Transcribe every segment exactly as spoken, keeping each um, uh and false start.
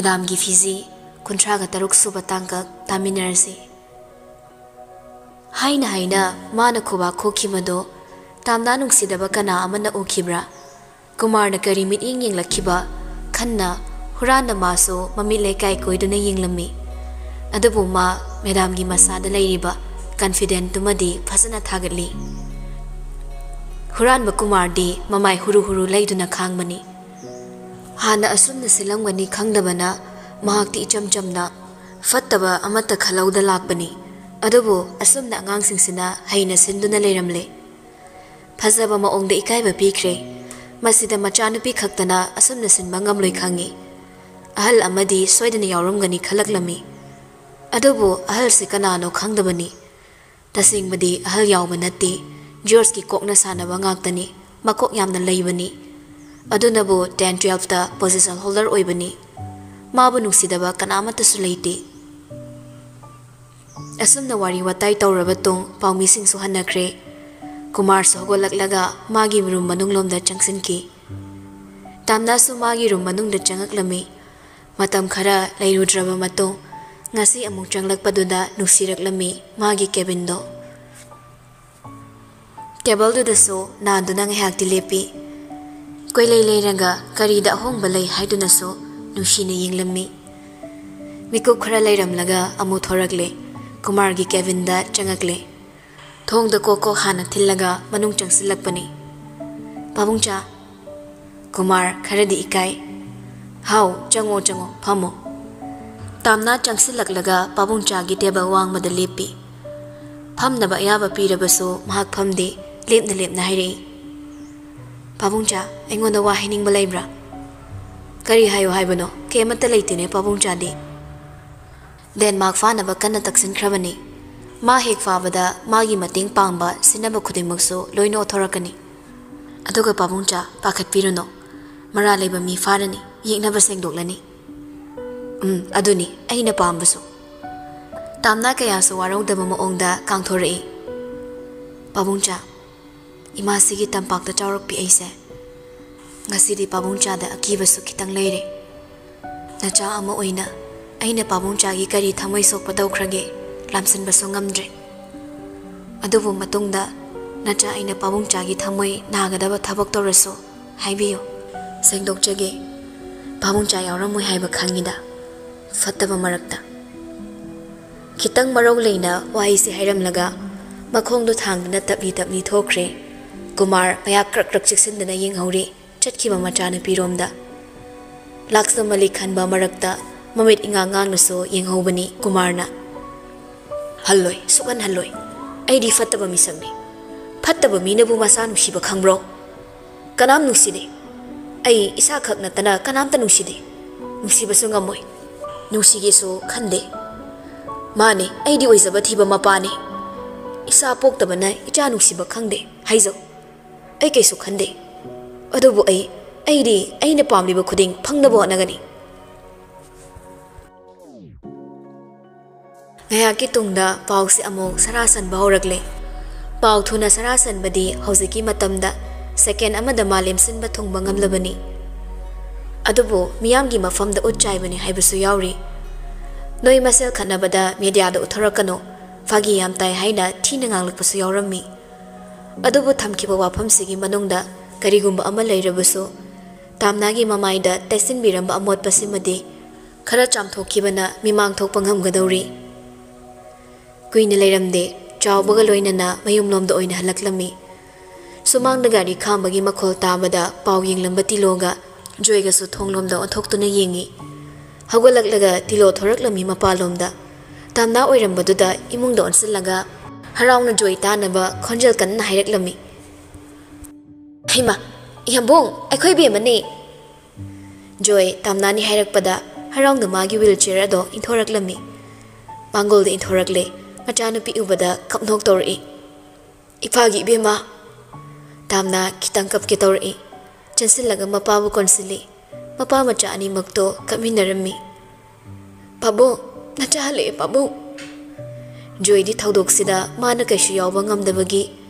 ꯃꯦꯗꯥꯝꯒꯤ ꯐꯤꯖꯤ ꯀꯨꯟꯊ꯭ꯔꯥꯒ ꯇꯔꯨꯛ ꯁꯨꯕ ꯇꯥꯡꯀꯛ ꯇꯥꯃꯤꯟꯅꯔꯁꯤ꯫ ꯍꯥꯏꯅ ꯍꯥꯏꯅ ꯃꯥꯅ ꯈꯨꯕꯥꯛ ꯈꯣꯛꯈꯤꯕꯗꯣ ꯇꯥꯝꯅꯥ ꯅꯨꯡꯁꯤꯗꯕ ꯀꯅꯥ ꯑꯃꯅ ꯎꯈꯤꯕ꯭ꯔꯥ? ꯀꯨꯃꯥꯔꯅ ꯀꯔꯤ ꯃꯤꯠꯌꯦꯡ ꯌꯦꯡꯂꯛꯈꯤꯕ ꯈꯟꯅ ꯍꯨꯔꯥꯟꯅ ꯃꯥꯁꯨ ꯃꯃꯤꯠ ꯂꯩꯀꯥꯏ ꯀꯣꯏꯗꯨꯅ ꯌꯦꯡꯂꯝꯃꯤ꯫ ꯑꯗꯨꯕꯨ ꯃꯥ ꯃꯦꯗꯥꯝꯒꯤ ꯃꯁꯥꯗ ꯂꯩꯔꯤꯕ ꯀꯟꯐꯤꯗꯦꯟꯇꯨꯃꯗꯤ ꯐꯖꯅ ꯊꯥꯒꯠꯂꯤ꯫ ꯍꯨꯔꯥꯟꯕ ꯀꯨꯃꯥꯔꯗꯤ ꯃꯃꯥꯏ ꯍꯨꯔꯨ ꯍꯨꯔꯨ ꯂꯩꯗꯨꯅ ꯈꯥꯡꯕꯅꯤ꯫ ꯍꯥꯟꯅ ꯑꯁꯨꯝꯅ ꯁꯤꯜꯂꯝꯒꯅꯤ ꯈꯪꯗꯕꯅ ꯃꯍꯥꯛꯇꯤ ꯏꯆꯝ ꯆꯝꯅ ꯐꯠꯇꯕ ꯑꯃꯠꯇ ꯈꯜꯍꯧꯗ ꯂꯥꯛꯄꯅꯤ꯫ ꯑꯗꯨꯕꯨ ꯑꯁꯨꯝꯅ ꯑꯉꯥꯡꯁꯤꯡꯁꯤꯅ ꯍꯩꯅ ꯁꯤꯟꯗꯨꯅ ꯂꯩꯔꯝꯂꯦ꯫ ꯐꯖꯕ ꯃꯑꯣꯡꯗ ꯏꯀꯥꯏꯕ ꯄꯤꯈ꯭ꯔꯦ꯫ ꯃꯁꯤꯗ ꯃꯆꯥꯅꯨꯄꯤ ꯈꯛꯇꯅ ꯑꯁꯨꯝꯅ ꯁꯤꯟꯕ ꯉꯝꯂꯣꯏ ꯈꯪꯏ꯫ ꯑꯍꯜ ꯑꯃꯗꯤ ꯁꯣꯏꯗꯅ ꯌꯥꯎꯔꯝꯒꯅꯤ ꯈꯜꯂꯛꯂꯝꯃꯤ꯫ ꯑꯗꯨꯕꯨ ꯑꯍꯜꯁꯤ ꯀꯅꯥꯅꯣ ꯈꯪꯗꯕꯅꯤ꯫ ꯇꯁꯦꯡꯕꯗꯤ ꯑꯍꯜ ꯌꯥꯎꯕ ꯅꯠꯇꯦ꯫ ꯖꯣꯔꯖꯀꯤ ꯀꯣꯛꯅ ꯁꯥꯟꯅꯕ ꯉꯥꯛꯇꯅꯤ꯫ ꯃꯀꯣꯛ ꯌꯥꯝꯅ ꯂꯩꯕꯅꯤ꯫ ꯑꯗꯨꯅꯕꯨ ꯇꯦꯟ ꯇꯨꯌꯦꯜꯐꯇ ꯄꯣꯖꯤꯁꯟ ꯍꯣꯜꯗꯔ ꯑꯣꯏꯕꯅꯤ꯫ ꯃꯥꯕꯨ ꯅꯨꯡꯁꯤꯗꯕ ꯀꯅꯥꯃꯠꯇꯁꯨ ꯂꯩꯇꯦ꯫ ꯑꯁꯨꯝꯅ ꯋꯥꯔꯤ ꯋꯥꯇꯥꯏ ꯇꯧꯔꯕ ꯇꯨꯡ ꯄꯥꯎꯃꯤꯁꯤꯡꯁꯨ ꯍꯟꯅꯈ꯭ꯔꯦ꯫ ꯀꯨꯃꯥꯔꯁꯨ ꯍꯧꯒꯠꯂꯛꯂꯒ ꯃꯥꯒꯤ ꯔꯨꯝ ꯃꯅꯨꯡꯂꯣꯝꯗ ꯆꯪꯁꯤꯟꯈꯤ꯫ ꯇꯥꯝꯅꯥꯁꯨ ꯃꯥꯒꯤ ꯔꯨꯝ ꯃꯅꯨꯡꯗ ꯆꯪꯉꯛꯂꯝꯃꯤ꯫ ꯃꯇꯝ ꯈꯔ ꯂꯩꯔꯨꯗ꯭ꯔꯕ ꯃꯇꯨꯡ ꯉꯁꯤ ꯑꯃꯨꯛ ꯆꯪꯂꯛꯄꯗꯨꯗ ꯅꯨꯡꯁꯤꯔꯛꯂꯝꯃꯤ ꯃꯥꯒꯤ ꯀꯦꯕꯤꯟꯗꯣ꯫ ꯇꯦꯕꯜꯗꯨꯗꯁꯨ ꯅꯥꯟꯗꯨꯅ ꯉꯥꯏꯍꯥꯛꯇꯤ ꯂꯦꯞꯄꯤ꯫ ꯀꯣꯏꯂꯩ ꯂꯩꯔꯒ ꯀꯔꯤꯗ ꯑꯍꯣꯡꯕ ꯂꯩ ꯍꯥꯏꯗꯨꯅꯁꯨ ꯅꯨꯡꯁꯤꯅ ꯌꯦꯡꯂꯝꯃꯤ꯫ ꯃꯤꯀꯨꯞ ꯈꯔ ꯂꯩꯔꯝꯂꯒ ꯑꯃꯨꯛ ꯊꯣꯔꯛꯂꯦ꯫ ꯀꯨꯃꯥꯔꯒꯤ ꯀꯦꯕꯤꯟꯗ ꯆꯪꯉꯛꯂꯦ꯫ ꯊꯣꯡꯗ ꯀꯣꯛ ꯀꯣꯛ ꯍꯥꯟꯅ ꯊꯤꯜꯂꯒ ꯃꯅꯨꯡ ꯆꯪꯁꯤꯜꯂꯛꯄꯅꯤ꯫ "ꯄꯥꯕꯨꯡꯆꯥ꯫" ꯀꯨꯃꯥꯔ ꯈꯔꯗꯤ ꯏꯀꯥꯏ꯫ "ꯍꯥꯎ, ꯆꯪꯉꯣ, ꯆꯪꯉꯣ, ꯐꯝꯃꯣ꯫" ꯇꯥꯝꯅꯥ ꯆꯪꯁꯤꯜꯂꯛꯂꯒ ꯄꯥꯕꯨꯡꯆꯥꯒꯤ ꯇꯦꯕꯜ ꯋꯥꯡꯃꯗ ꯂꯦꯞꯄꯤ꯫ ꯐꯝꯅꯕ ꯑꯌꯥꯕ ꯄꯤꯔꯕꯁꯨ ꯃꯍꯥꯛ ꯐꯝꯗꯦ, ꯂꯦꯞꯅ ꯂꯦꯞꯅ ꯍꯥꯏꯔꯛꯏ, "ꯄꯥꯕꯨꯡꯆꯥ, ꯑꯩꯉꯣꯟꯗ ꯋꯥ ꯍꯥꯏꯅꯤꯡꯕ ꯂꯩꯕ꯭ꯔꯥ?" "ꯀꯔꯤ ꯍꯥꯏꯌꯨ ꯍꯥꯏꯕꯅꯣ? ꯀꯩꯃꯠꯇ ꯂꯩꯇꯦꯅꯦ ꯄꯥꯕꯨꯡꯆꯥꯗꯤ꯫" ꯗꯦꯟꯃꯥꯔꯛ ꯐꯥꯅꯕ ꯀꯟꯅ ꯇꯛꯁꯤꯟꯈ꯭ꯔꯕꯅꯤ꯫ ꯃꯥ ꯍꯦꯛ ꯐꯥꯕꯗ ꯃꯥꯒꯤ ꯃꯇꯦꯡ ꯄꯥꯡꯕ ꯁꯤꯟꯅꯕ ꯈꯨꯗꯤꯡꯃꯛꯁꯨ ꯂꯣꯏꯅ ꯑꯣꯊꯣꯔꯛꯀꯅꯤ꯫ ꯑꯗꯨꯒ ꯄꯥꯕꯨꯡꯆꯥ, ꯄꯥꯈꯠꯄꯤꯔꯨꯅꯨ꯫ ꯃꯔꯥꯜ ꯂꯩꯕ ꯃꯤ ꯐꯥꯔꯅꯤ, ꯌꯦꯛꯅꯕ ꯁꯦꯡꯗꯣꯛꯂꯅꯤ꯫ ꯎꯝ, ꯑꯗꯨꯅꯤ ꯑꯩꯅ ꯄꯥꯝꯕꯁꯨ꯫ ꯇꯥꯝꯅꯥ ꯀꯌꯥꯁꯨ ꯋꯥꯔꯧꯗꯕ ꯃꯑꯣꯡꯗ ꯀꯥꯡꯊꯣꯔꯛꯏ꯫ "ꯄꯥꯕꯨꯡꯆꯥ, ꯏꯃꯥꯁꯤꯒꯤ ꯇꯝꯄꯥꯛꯇ ꯆꯥꯎꯔꯛꯄꯤ ꯑꯩꯁꯦ꯫ ꯉꯁꯤꯗꯤ ꯄꯥꯕꯨꯡꯆꯥꯗ ꯑꯀꯤꯕꯁꯨ ꯈꯤꯇꯪ ꯂꯩꯔꯦ꯫" ꯅꯆꯥ ꯑꯃ ꯑꯣꯏꯅ ꯑꯩꯅ ꯄꯥꯕꯨꯡꯆꯥꯒꯤ ꯀꯔꯤ ꯊꯃꯣꯏ ꯁꯣꯛꯄ ꯇꯧꯈ꯭ꯔꯒꯦ? ꯂꯥꯝꯁꯤꯟꯕꯁꯨ ꯉꯝꯗ꯭ꯔꯦ꯫ ꯑꯗꯨꯕꯨ ꯃꯇꯨꯡꯗ ꯅꯆꯥ ꯑꯩꯅ ꯄꯥꯕꯨꯡꯆꯥꯒꯤ ꯊꯃꯣꯏ ꯅꯥꯒꯗꯕ ꯊꯕꯛ ꯇꯧꯔꯁꯨ ꯍꯥꯏꯕꯤꯌꯨ꯫ ꯁꯦꯡꯗꯣꯛꯆꯒꯦ, ꯄꯥꯕꯨꯡꯆꯥ ꯌꯥꯎꯔꯝꯃꯣꯏ ꯍꯥꯏꯕ ꯈꯪꯉꯤꯗ꯫ ꯐꯠꯇꯕ ꯃꯔꯛꯇ꯫ ꯈꯤꯇꯪ ꯃꯔꯧ ꯂꯩꯅ ꯋꯥꯍꯩꯁꯦ ꯍꯥꯏꯔꯝꯂꯒ ꯃꯈꯣꯡꯗꯣ ꯊꯥꯡꯗꯨꯅ ꯇꯞꯂꯤ ꯇꯞꯂꯤ ꯊꯣꯛꯈ꯭ꯔꯦ꯫ ꯀꯨꯃꯥꯔ ꯃꯌꯥ ꯀ꯭ꯔꯛ ꯀ꯭ꯔꯛ ꯆꯤꯛꯁꯤꯟꯗꯨꯅ ꯌꯦꯡꯍꯧꯔꯤ ꯆꯠꯈꯤꯕ ꯃꯆꯥꯅꯨꯄꯤꯔꯣꯝꯗ꯫ ꯂꯥꯛꯁꯃꯂꯤ ꯈꯟꯕ ꯃꯔꯛꯇ ꯃꯃꯤꯠ ꯏꯉꯥꯡ ꯉꯥꯡꯅꯁꯨ ꯌꯦꯡꯍꯧꯕꯅꯤ ꯀꯨꯃꯥꯔꯅ꯫ "ꯍꯜꯂꯣꯏ, ꯁꯨꯛꯍꯟ ꯍꯜꯂꯣꯏ꯫ ꯑꯩꯗꯤ ꯐꯠꯇꯕ ꯃꯤꯁꯛꯅꯤ꯫ ꯐꯠꯇꯕ ꯃꯤꯅꯕꯨ ꯃꯆꯥ ꯅꯨꯡꯁꯤꯕ ꯈꯪꯕ꯭ꯔꯣ? ꯀꯅꯥꯝ ꯅꯨꯡꯁꯤꯗꯦ꯫ ꯑꯩ ꯏꯁꯥꯈꯛ ꯅꯠꯇꯅ ꯀꯅꯥꯝꯇ ꯅꯨꯡꯁꯤꯗꯦ꯫ ꯅꯨꯡꯁꯤꯕꯁꯨ ꯉꯝꯃꯣꯏ꯫ ꯅꯨꯡꯁꯤꯒꯦꯁꯨ ꯈꯟꯗꯦ꯫ ꯃꯥꯅꯦ, ꯑꯩꯗꯤ ꯑꯣꯏꯖꯕ ꯊꯤꯕ ꯃꯄꯥꯅꯦ꯫ ꯏꯁꯥ ꯄꯣꯛꯇꯕꯅ ꯏꯆꯥ ꯅꯨꯡꯁꯤꯕ ꯈꯪꯗꯦ ꯍꯥꯏꯖꯧ꯫ ꯑꯩ ꯀꯩꯁꯨ ꯈꯟꯗꯦ꯫ ꯑꯗꯨꯕꯨ ꯑꯩ, ꯑꯩꯗꯤ ꯑꯩꯅ ꯄꯥꯝꯂꯤꯕ ꯈꯨꯗꯤꯡ ꯐꯪꯅꯕ ꯍꯣꯠꯅꯒꯅꯤ꯫" ꯉꯥꯏꯍꯥꯛꯀꯤ ꯇꯨꯡꯗ ꯄꯥꯎꯁꯦ ꯑꯃꯨꯛ ꯁꯔꯥ ꯁꯟꯕ ꯍꯧꯔꯛꯂꯦ꯫ ꯄꯥꯎ ꯊꯨꯅ ꯁꯔꯥ ꯁꯟꯕꯗꯤ ꯍꯧꯖꯤꯛꯀꯤ ꯃꯇꯝꯗ ꯁꯦꯀꯦꯟ ꯑꯃꯗ ꯃꯥꯂꯦꯝ ꯁꯤꯟꯕ ꯊꯨꯡꯕ ꯉꯝꯂꯕꯅꯤ꯫ ꯑꯗꯨꯕꯨ ꯃꯤꯌꯥꯝꯒꯤ ꯃꯐꯝꯗ ꯎꯠ ꯆꯥꯏꯕꯅꯤ ꯍꯥꯏꯕꯁꯨ ꯌꯥꯎꯔꯤ꯫ "ꯅꯣꯏ ꯃꯁꯦꯜ ꯈꯠꯅꯕꯗ ꯃꯦꯗꯤꯌꯥꯗ ꯎꯠꯊꯣꯔꯛꯀꯅꯨ, ꯐꯥꯒꯤ ꯌꯥꯝ ꯇꯥꯏ" ꯍꯥꯏꯅ ꯊꯤꯅ ꯉꯥꯡꯂꯛꯄꯁꯨ ꯌꯥꯎꯔꯝꯃꯤ꯫ ꯑꯗꯨꯕꯨ ꯊꯝꯈꯤꯕ ꯋꯥꯐꯝꯁꯤꯒꯤ ꯃꯅꯨꯡꯗ ꯀꯔꯤꯒꯨꯝꯕ ꯑꯃ ꯂꯩꯔꯕꯁꯨ, ꯇꯥꯝꯅꯥꯒꯤ ꯃꯃꯥꯏꯗ ꯇꯩꯁꯤꯟꯕꯤꯔꯝꯕ ꯑꯃꯣꯠꯄꯁꯤꯃꯗꯤ ꯈꯔ ꯆꯥꯝꯊꯣꯛꯈꯤꯕꯅ ꯃꯤꯃꯥꯡ ꯊꯣꯛꯄ ꯉꯝꯒꯗꯧꯔꯤ꯫ ꯀꯨꯏꯅ ꯂꯩꯔꯝꯗꯦ, ꯆꯥꯎꯕꯒ ꯂꯣꯏꯅꯅ ꯃꯌꯨꯝꯂꯣꯝꯗ ꯑꯣꯏꯅ ꯍꯜꯂꯛꯂꯝꯃꯤ꯫ ꯁꯨꯃꯥꯡꯗ ꯒꯥꯔꯤ ꯈꯥꯝꯕꯒꯤ ꯃꯈꯣꯜ ꯇꯥꯕꯗ ꯄꯥꯎ ꯌꯦꯡꯂꯝꯕ ꯇꯤꯂꯣꯒ ꯖꯣꯏꯒꯁꯨ ꯊꯣꯡꯂꯣꯝꯗ ꯑꯣꯟꯊꯣꯛꯇꯨꯅ ꯌꯦꯡꯉꯤ꯫ ꯍꯧꯒꯠꯂꯛꯂꯒ ꯇꯤꯂꯣ ꯊꯣꯔꯛꯂꯝꯃꯤ ꯃꯄꯥꯟꯂꯣꯝꯗ꯫ ꯇꯥꯝꯅꯥ ꯑꯣꯏꯔꯝꯕꯗꯨꯗ ꯏꯃꯨꯡꯗ ꯑꯣꯟꯁꯤꯜꯂꯒ ꯍꯔꯥꯎꯅ ꯖꯣꯏ ꯇꯥꯅꯕ ꯈꯣꯟꯖꯦꯜ ꯀꯟꯅ ꯍꯥꯏꯔꯛꯂꯝꯃꯤ꯫ "ꯍꯩꯃꯥ, ꯌꯥꯝꯕꯨꯡ, ꯑꯩꯈꯣꯏ ꯕꯦꯝꯃꯅꯦ!" ꯖꯣꯏ ꯇꯥꯝꯅꯥꯅꯤ ꯍꯥꯏꯔꯛꯄꯗ ꯍꯔꯥꯎꯅ ꯃꯥꯒꯤ ꯋꯤꯜ ꯆꯤꯌꯔ ꯑꯗꯣ ꯏꯟꯊꯣꯔꯛꯂꯝꯃꯤ꯫ ꯃꯥꯡꯒꯣꯜꯗ ꯏꯟꯊꯣꯔꯛꯂꯦ꯫ ꯃꯆꯥꯅꯨꯄꯤ ꯎꯕꯗ ꯀꯞꯅꯣꯛ ꯇꯧꯔꯛꯏ꯫ "ꯏꯄꯥꯒꯤ ꯏꯕꯦꯝꯃ!" ꯇꯥꯝꯅꯥ ꯈꯤꯇꯪ ꯀꯞꯀꯦ ꯇꯧꯔꯛꯏ꯫ ꯆꯦꯟꯁꯤꯜꯂꯒ ꯃꯄꯥꯕꯨ ꯀꯣꯟꯁꯤꯜꯂꯤ꯫ ꯃꯄꯥ ꯃꯆꯥ ꯑꯅꯤꯃꯛꯇꯣ ꯀꯞꯃꯤꯟꯅꯔꯝꯃꯤ꯫ "ꯄꯥꯕꯨꯡ, ꯅꯆꯥ ꯍꯜꯂꯛꯑꯦ ꯄꯥꯕꯨꯡ!" ꯖꯣꯏꯗꯤ ꯊꯧꯗꯣꯛꯁꯤꯗ ꯃꯥꯅ ꯀꯩꯁꯨ ꯌꯥꯎꯕ ꯉꯝꯗꯕꯒꯤ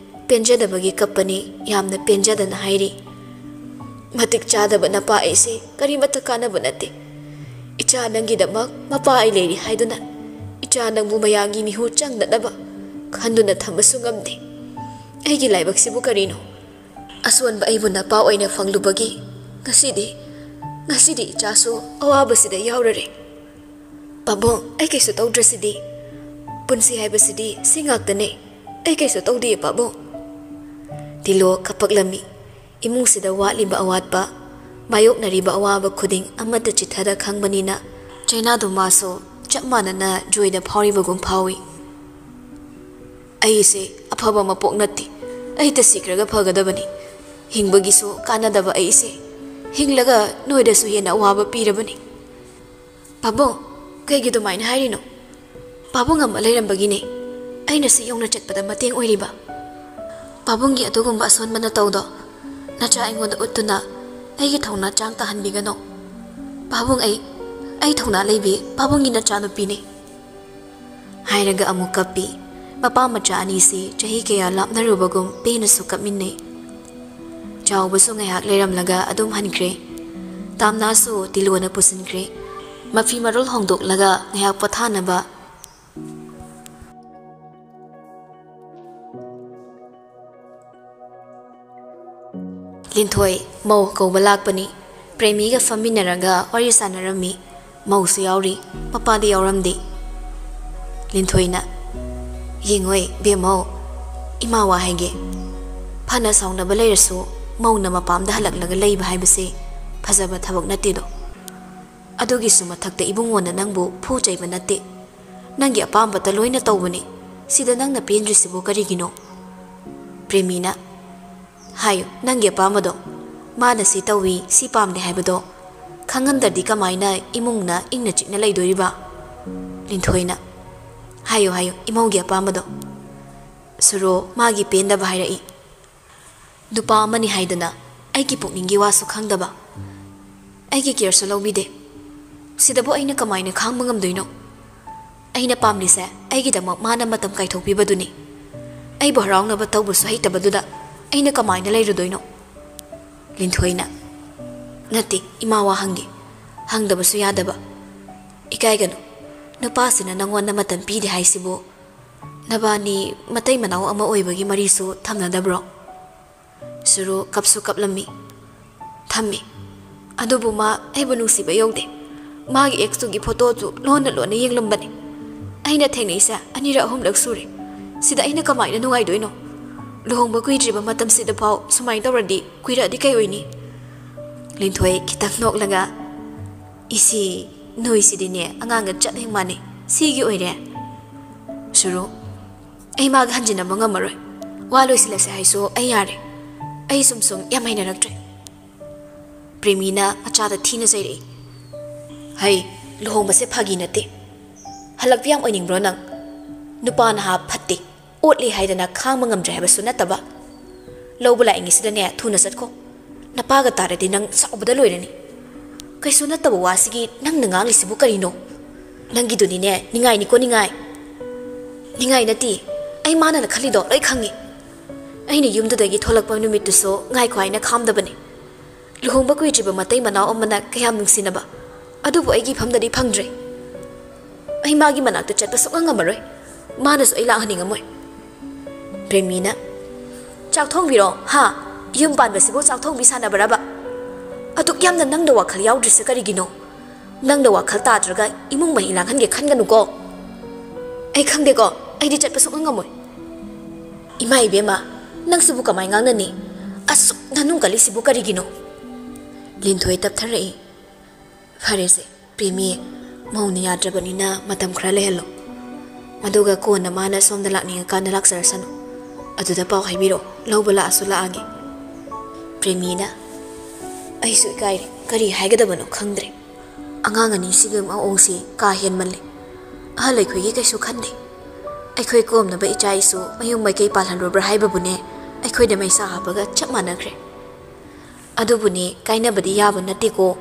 ꯄꯦꯟꯖꯗꯕꯒꯤ ꯀꯞꯄꯅꯤ, ꯌꯥꯝꯅ ꯄꯦꯟꯖꯗꯅ ꯍꯥꯏꯔꯤ꯫ "ꯃꯇꯤꯛ ꯆꯥꯗꯕ ꯅꯄꯥ ꯑꯩꯁꯦ ꯀꯔꯤꯃꯠꯇ ꯀꯥꯟꯅꯕ ꯅꯠꯇꯦ꯫ "ꯏꯆꯥ, ꯅꯪꯒꯤꯗꯃꯛ ꯃꯄꯥ ꯑꯩ ꯂꯩꯔꯤ ꯍꯥꯏꯗꯨꯅ ꯏꯆꯥ ꯅꯪꯕꯨ ꯃꯌꯥꯝꯒꯤ ꯃꯤꯍꯨ ꯆꯪꯅꯅꯕ ꯈꯟꯗꯨꯅ ꯊꯝꯕꯁꯨ ꯉꯝꯗꯦ꯫ ꯑꯩꯒꯤ ꯂꯥꯏꯕꯛꯁꯤꯕꯨ ꯀꯔꯤꯅꯣ? ꯑꯁꯣꯟꯕ ꯑꯩꯕꯨ ꯅꯄꯥ ꯑꯣꯏꯅ ꯐꯪꯂꯨꯕꯒꯤ ꯉꯁꯤꯗꯤ, ꯉꯁꯤꯗꯤ ꯏꯆꯥꯁꯨ ꯑꯋꯥꯕꯁꯤꯗ ꯌꯥꯎꯔꯔꯦ꯫ ꯄꯥꯕꯨꯡ, ꯑꯩ ꯀꯩꯁꯨ ꯇꯧꯗ꯭ꯔꯁꯤꯗꯤ? ꯄꯨꯟꯁꯤ ꯍꯥꯏꯕꯁꯤꯗꯤ ꯁꯤ ꯉꯥꯛꯇꯅꯦ꯫ ꯑꯩ ꯀꯩꯁꯨ ꯇꯧꯗꯤꯌꯦ, ꯄꯥꯕꯨꯡ꯫" ꯇꯤꯂꯣ ꯀꯞꯄꯛꯂꯝꯃꯤ꯫ ꯏꯃꯨꯡꯁꯤꯗ ꯋꯥꯠꯂꯤꯕ ꯑꯋꯥꯠꯄ, ꯃꯥꯌꯣꯛꯅꯔꯤꯕ ꯑꯋꯥꯕ ꯈꯨꯗꯤꯡ ꯑꯃꯠꯇ ꯆꯤꯊꯗ ꯈꯪꯕꯅꯤꯅ, ꯆꯩꯅꯥꯗꯣ ꯃꯥꯁꯨ ꯆꯞ ꯃꯥꯟꯅꯅ ꯖꯣꯏꯗ ꯐꯥꯎꯔꯤꯕꯒꯨꯝ ꯐꯥꯎꯏ꯫ "ꯑꯩꯁꯦ ꯑꯐꯕ ꯃꯄꯣꯛ ꯅꯠꯇꯦ꯫ ꯑꯩ ꯇ ꯁꯤꯈ꯭ꯔꯒ ꯐꯒꯗꯕꯅꯤ꯫ ꯍꯤꯡꯕꯒꯤꯁꯨ ꯀꯥꯟꯅꯗꯕ ꯑꯩꯁꯦ ꯍꯤꯡꯂꯒ ꯅꯣꯏꯗꯁꯨ ꯍꯦꯟꯅ ꯑꯋꯥꯕ ꯄꯤꯔꯕꯅꯤ꯫" "ꯄꯥꯕꯨꯡ, ꯀꯩꯒꯤ ꯑꯗꯨꯃꯥꯏꯅ ꯍꯥꯏꯔꯤꯅꯣ? ꯄꯥꯕꯨꯡ ꯑꯃ ꯂꯩꯔꯝꯕꯒꯤꯅꯦ ꯑꯩꯅ ꯁꯤ ꯌꯧꯅ ꯆꯠꯄꯗ ꯃꯇꯦꯡ ꯑꯣꯏꯔꯤꯕ꯫ ꯄꯥꯕꯨꯡꯒꯤ ꯑꯗꯨꯒꯨꯝꯕ ꯑꯁꯣꯟꯕ ꯅꯇꯧꯗꯣ ꯅꯆꯥ ꯑꯩꯉꯣꯟꯗ ꯎꯠꯇꯨꯅ ꯑꯩꯒꯤ ꯊꯧꯅꯥ ꯆꯥꯡ ꯇꯥꯍꯟꯕꯤꯒꯅꯨ꯫ ꯄꯥꯕꯨꯡ, ꯑꯩ, ꯑꯩ ꯊꯧꯅꯥ ꯂꯩꯕꯤ ꯄꯥꯕꯨꯡꯒꯤ ꯅꯆꯥꯅꯨꯄꯤꯅꯤ꯫" ꯍꯥꯏꯔꯒ ꯑꯃꯨꯛ ꯀꯞꯄꯤ꯫ ꯃꯄꯥ ꯃꯆꯥ ꯑꯅꯤꯁꯤ ꯆꯍꯤ ꯀꯌꯥ ꯂꯥꯞꯅꯔꯨꯕꯒꯨꯝ ꯄꯦꯟꯅꯁꯨ ꯀꯞꯃꯤꯟꯅꯩ꯫ ꯆꯥꯎꯕꯁꯨ ꯉꯥꯏꯍꯥꯛ ꯂꯩꯔꯝꯂꯒ ꯑꯗꯨꯝ ꯍꯟꯈ꯭ꯔꯦ꯫ ꯇꯥꯝꯅꯥꯁꯨ ꯇꯤꯂꯣꯅ ꯄꯨꯁꯤꯟꯈ꯭ꯔꯦ꯫ ꯃꯐꯤ ꯃꯔꯣꯜ ꯍꯣꯡꯗꯣꯛꯂꯒ ꯉꯥꯏꯍꯥꯛ ꯄꯣꯊꯥꯅꯕ ꯂꯤꯟꯊꯣꯏ ꯃꯧ ꯀꯧꯕ ꯂꯥꯛꯄꯅꯤ꯫ ꯄ꯭ꯔꯦꯃꯤꯒ ꯐꯝꯃꯤꯟꯅꯔꯒ ꯋꯥꯔꯤ ꯁꯥꯟꯅꯔꯝꯃꯤ꯫ ꯃꯧꯁꯨ ꯌꯥꯎꯔꯤ, ꯃꯄꯥꯗꯤ ꯌꯥꯎꯔꯝꯗꯦ꯫ ꯂꯤꯟꯊꯣꯏꯅ, "ꯌꯦꯡꯉꯣꯏ ꯕꯦꯝꯃꯧ, ꯏꯃꯥ ꯋꯥ ꯍꯥꯏꯒꯦ꯫ ꯐꯅ ꯁꯥꯎꯅꯕ ꯂꯩꯔꯁꯨ ꯃꯧꯅ ꯃꯄꯥꯝꯗ ꯍꯜꯂꯛꯂꯒ ꯂꯩꯕ ꯍꯥꯏꯕꯁꯦ ꯐꯖꯕ ꯊꯕꯛ ꯅꯠꯇꯦꯗꯣ꯫ ꯑꯗꯨꯒꯤꯁꯨ ꯃꯊꯛꯇ ꯏꯕꯨꯡꯉꯣꯅ ꯅꯪꯕꯨ ꯐꯨ ꯆꯩꯕ ꯅꯠꯇꯦ꯫ ꯅꯪꯒꯤ ꯑꯄꯥꯝꯕꯇ ꯂꯣꯏꯅ ꯇꯧꯕꯅꯤ꯫ ꯁꯤꯗ ꯅꯪꯅ ꯄꯦꯟꯗ꯭ꯔꯤꯁꯤꯕꯨ ꯀꯔꯤꯒꯤꯅꯣ?" ꯄ꯭ꯔꯦꯃꯤꯅ, "ꯍꯥꯏꯌꯨ, ꯅꯪꯒꯤ ꯑꯄꯥꯝꯕꯗꯣ꯫ ꯃꯥꯅ ꯁꯤ ꯇꯧꯏ, ꯁꯤ ꯄꯥꯝꯗꯦ ꯍꯥꯏꯕꯗꯣ ꯈꯪꯍꯟꯗ꯭ꯔꯗꯤ ꯀꯃꯥꯏꯅ ꯏꯃꯨꯡꯅ ꯏꯪꯅ ꯆꯤꯛꯅ ꯂꯩꯗꯣꯔꯤꯕ?" ꯂꯤꯟꯊꯣꯏꯅ, "ꯍꯥꯏꯌꯨ, ꯍꯥꯏꯌꯨ, ꯏꯃꯧꯒꯤ ꯑꯄꯥꯝꯕꯗꯣ꯫" ꯁꯨꯔꯣ ꯃꯥꯒꯤ ꯄꯦꯟꯗꯕ ꯍꯥꯏꯔꯛꯏ꯫ "ꯅꯨꯄꯥ ꯑꯃꯅꯤ ꯍꯥꯏꯗꯅ ꯑꯩꯒꯤ ꯄꯨꯛꯅꯤꯡꯒꯤ ꯋꯥꯁꯨ ꯈꯪꯗꯕ, ꯑꯩꯒꯤ ꯀꯦꯌꯔꯁꯨ ꯂꯧꯕꯤꯗꯦ꯫ ꯁꯤꯗꯕꯨ ꯑꯩꯅ ꯀꯃꯥꯏꯅ ꯈꯥꯡꯕ ꯉꯝꯗꯣꯏꯅꯣ? ꯑꯩꯅ ꯄꯥꯝꯂꯤꯁꯦ ꯑꯩꯒꯤꯗꯃꯛ ꯃꯥꯅ ꯃꯇꯝ ꯀꯥꯏꯊꯣꯛꯄꯤꯕꯗꯨꯅꯤ꯫ ꯑꯩꯕꯨ ꯍꯔꯥꯎꯅꯕ ꯇꯧꯕꯁꯨ ꯍꯩꯇꯕꯗꯨꯗ ꯑꯩꯅ ꯀꯃꯥꯏꯅ ꯂꯩꯔꯨꯗꯣꯏꯅꯣ?" ꯂꯤꯟꯊꯣꯏꯅ, "ꯅꯠꯇꯦ, ꯏꯃꯥ ꯋꯥ ꯍꯪꯒꯦ꯫ ꯍꯪꯗꯕꯁꯨ ꯌꯥꯗꯕ꯫ "ꯏꯀꯥꯏꯒꯅꯨ, ꯅꯨꯄꯥꯁꯤꯅ ꯅꯪꯉꯣꯟꯗ ꯃꯇꯝ ꯄꯤꯗꯦ ꯍꯥꯏꯁꯤꯕꯨ ꯅꯕꯥꯅꯤ ꯃꯇꯩ ꯃꯅꯥꯎ ꯑꯃ ꯑꯣꯏꯕꯒꯤ ꯃꯔꯤꯁꯨ ꯊꯝꯅꯗꯕ꯭ꯔꯣ?" ꯁꯨꯔꯨ ꯀꯞꯁꯨ ꯀꯞꯂꯝꯃꯤ꯫ "ꯊꯝꯃꯤ꯫ ꯑꯗꯨꯕꯨ ꯃꯥ ꯑꯩꯕꯨ ꯅꯨꯡꯁꯤꯕ ꯌꯧꯗꯦ꯫ ꯃꯥꯒꯤ ꯑꯦꯛꯁꯇꯨꯒꯤ ꯐꯣꯇꯣꯗꯨ ꯂꯣꯟꯅ ꯂꯣꯟꯅ ꯌꯦꯡꯂꯝꯕꯅꯤ꯫ ꯑꯩꯅ ꯊꯦꯡꯅꯩꯁꯦ ꯑꯅꯤꯔꯛ ꯑꯍꯨꯝꯂꯛ ꯁꯨꯔꯦ꯫ ꯁꯤꯗ ꯑꯩꯅ ꯀꯃꯥꯏꯅ ꯅꯨꯡꯉꯥꯏꯗꯣꯏꯅꯣ? ꯂꯨꯍꯣꯡꯕ ꯀꯨꯏꯗ꯭ꯔꯤꯕ ꯃꯇꯝꯁꯤꯗ ꯐꯥꯎ ꯁꯨꯃꯥꯏꯅ ꯇꯧꯔꯗꯤ ꯀꯨꯏꯔꯛꯑꯗꯤ ꯀꯩ ꯑꯣꯏꯅꯤ?" ꯂꯤꯟꯊꯣꯏ ꯈꯤꯇꯪ ꯅꯣꯛꯂꯒ, "ꯏꯁꯤ, ꯅꯣꯏꯁꯤꯗꯤꯅꯦ ꯑꯉꯥꯡꯒ ꯆꯞ ꯍꯦꯛ ꯃꯥꯟꯅꯩ꯫ ꯁꯤꯒꯤ ꯑꯣꯏꯔꯦ?" ꯁꯨꯔꯨ, "ꯑꯩ ꯃꯥꯒ ꯍꯟꯖꯤꯟꯅꯕ ꯉꯝꯃꯔꯣꯏ꯫ ꯋꯥ ꯂꯣꯏꯁꯤꯜꯂꯁꯦ ꯍꯥꯏꯁꯨ ꯑꯩ ꯌꯥꯔꯦ꯫ ꯑꯩ ꯁꯨꯝ ꯁꯨꯝ ꯌꯥꯝ ꯍꯩꯅꯔꯛꯇ꯭ꯔꯦ꯫" ꯄ꯭ꯔꯦꯃꯤꯅ ꯃꯆꯥꯗ ꯊꯤꯅ ꯆꯩꯔꯛꯏ꯫ "ꯍꯩ, ꯂꯨꯍꯣꯡꯕꯁꯦ ꯐꯥꯒꯤ ꯅꯠꯇꯦ꯫ ꯍꯜꯂꯛꯄ ꯌꯥꯝ ꯑꯣꯏꯅꯤꯡꯕ꯭ꯔꯣ ꯅꯪ? ꯅꯨꯄꯥ ꯅꯍꯥ ꯐꯠꯇꯦ, ꯑꯣꯠꯂꯦ ꯍꯥꯏꯗꯅ ꯈꯥꯡꯕ ꯉꯝꯗ꯭ꯔꯦ ꯍꯥꯏꯕꯁꯨ ꯅꯠꯇꯕ꯫ ꯂꯧꯕ ꯂꯥꯛꯏꯉꯩꯁꯤꯗꯅꯦ ꯊꯨꯅ ꯆꯠꯈꯣ꯫ ꯅꯄꯥꯒ ꯇꯥꯔꯗꯤ ꯅꯪ ꯁꯥꯎꯕꯗ ꯂꯣꯏꯔꯅꯤ꯫ ꯀꯩꯁꯨ ꯅꯠꯇꯕ ꯋꯥꯁꯤꯒꯤ ꯅꯪꯅ ꯉꯥꯡꯂꯤꯁꯤꯕꯨ ꯀꯔꯤꯅꯣ? ꯅꯪꯒꯤꯗꯨꯅꯤꯅꯦ ꯅꯤꯡꯉꯥꯏꯅꯤꯀꯣ, ꯅꯤꯡꯉꯥꯏ꯫" "ꯅꯤꯡꯉꯥꯏ ꯅꯠꯇꯦ, ꯑꯩ ꯃꯥꯅ ꯈꯜꯂꯤꯗꯣ ꯂꯣꯏ ꯈꯪꯉꯤ꯫ ꯑꯩꯅ ꯌꯨꯝꯗꯨꯗꯒꯤ ꯊꯣꯛꯂꯛꯄ ꯅꯨꯃꯤꯠꯇꯨꯁꯨ ꯉꯥꯏꯈꯣ ꯍꯥꯏꯅ ꯈꯥꯝꯗꯕꯅꯤ꯫ ꯂꯨꯍꯣꯡꯕ ꯀꯨꯏꯗ꯭ꯔꯤꯕ ꯃꯇꯩ ꯃꯅꯥꯎ ꯑꯃꯅ ꯀꯌꯥꯝ ꯅꯨꯡꯁꯤꯅꯕ, ꯑꯗꯨꯕꯨ ꯑꯩꯒꯤ ꯏꯐꯝꯗꯗꯤ ꯐꯪꯗ꯭ꯔꯦ꯫ ꯑꯩ ꯃꯥꯒꯤ ꯃꯅꯥꯛꯇ ꯆꯠꯄ ꯁꯨꯛꯉꯝ ꯉꯝꯃꯔꯣꯏ꯫ ꯃꯥꯅꯁꯨ ꯑꯩ ꯂꯥꯛꯍꯟꯅꯤꯡꯉꯝꯃꯣꯏ꯫" ꯄ꯭ꯔꯦꯃꯤꯅ, "ꯆꯥꯛ ꯊꯣꯡꯕꯤꯔꯣ, ꯍꯥ? ꯌꯨꯝ ꯄꯥꯟꯕꯁꯤꯕꯨ ꯆꯥꯛ ꯊꯣꯡꯕꯤ ꯁꯥꯟꯅꯕ꯭ꯔꯕ? ꯑꯗꯨꯛ ꯌꯥꯝꯅ ꯅꯪꯗ ꯋꯥꯈꯜ ꯌꯥꯎꯗ꯭ꯔꯤꯁꯦ ꯀꯔꯤꯒꯤꯅꯣ? ꯅꯪꯗ ꯋꯥꯈꯜ ꯇꯥꯗ꯭ꯔꯒ ꯏꯃꯨꯡ ꯃꯍꯤ ꯂꯥꯡꯍꯟꯒꯦ ꯈꯟꯒꯅꯨꯀꯣ꯫ ꯑꯩ ꯈꯪꯗꯦꯀꯣ, ꯑꯩꯗꯤ ꯆꯠꯄ ꯁꯨꯛꯉꯝ ꯉꯝꯃꯣꯏ꯫" "ꯏꯃꯥ ꯏꯕꯦꯝꯃ, ꯅꯪꯁꯤꯕꯨ ꯀꯃꯥꯏ ꯉꯥꯡꯅꯅꯤ? ꯑꯁꯨꯛ ꯅꯅꯨꯡ ꯀꯜꯂꯤꯁꯤꯕꯨ ꯀꯔꯤꯒꯤꯅꯣ?" ꯂꯤꯟꯊꯣꯏ ꯇꯞꯊꯔꯛꯏ꯫ "ꯐꯔꯦꯁꯦ, ꯄ꯭ꯔꯦꯃꯤ, ꯃꯧꯅ ꯌꯥꯗ꯭ꯔꯕꯅꯤꯅ ꯃꯇꯝ ꯈꯔ ꯂꯩꯍꯜꯂꯣ꯫ ꯑꯗꯨꯒ ꯀꯣꯟꯅ ꯃꯥꯅ ꯁꯣꯝꯗ ꯂꯥꯛꯅꯤꯡꯉꯀꯥꯟꯗ ꯂꯥꯛꯆꯔꯁꯅꯨ꯫ ꯑꯗꯨꯗ ꯄꯥꯎ ꯍꯥꯏꯕꯤꯔꯣ, ꯂꯧꯕ ꯂꯥꯛꯑꯁꯨ ꯂꯥꯛꯑꯒꯦ꯫" ꯄ꯭ꯔꯦꯃꯤꯅ, "ꯑꯩꯁꯨ ꯏꯀꯥꯏꯔꯦ, ꯀꯔꯤ ꯍꯥꯏꯒꯗꯕꯅꯣ ꯈꯪꯗ꯭ꯔꯦ꯫ ꯑꯉꯥꯡ ꯑꯅꯤꯁꯤꯒꯤ ꯃꯑꯣꯡꯁꯤ ꯀꯥ ꯍꯦꯟꯃꯜꯂꯦ꯫ ꯑꯍꯜ ꯑꯩꯈꯣꯏꯒꯤ ꯀꯩꯁꯨ ꯈꯟꯗꯦ꯫ ꯑꯩꯈꯣꯏ ꯀꯣꯝꯅꯕ ꯏꯆꯥ ꯏꯁꯨ ꯃꯌꯨꯝ ꯃꯥꯏꯀꯩ ꯄꯥꯜꯍꯜꯂꯨꯕ꯭ꯔꯥ ꯍꯥꯏꯕꯕꯨꯅꯦ, ꯑꯩꯈꯣꯏꯗ ꯃꯩꯁꯥ ꯍꯥꯞꯄꯒ ꯆꯞ ꯃꯥꯟꯅꯈ꯭ꯔꯦ꯫ ꯑꯗꯨꯕꯨꯅꯦ, ꯀꯥꯏꯅꯕꯗꯤ ꯌꯥꯕ ꯅꯠꯇꯦꯀꯣ꯫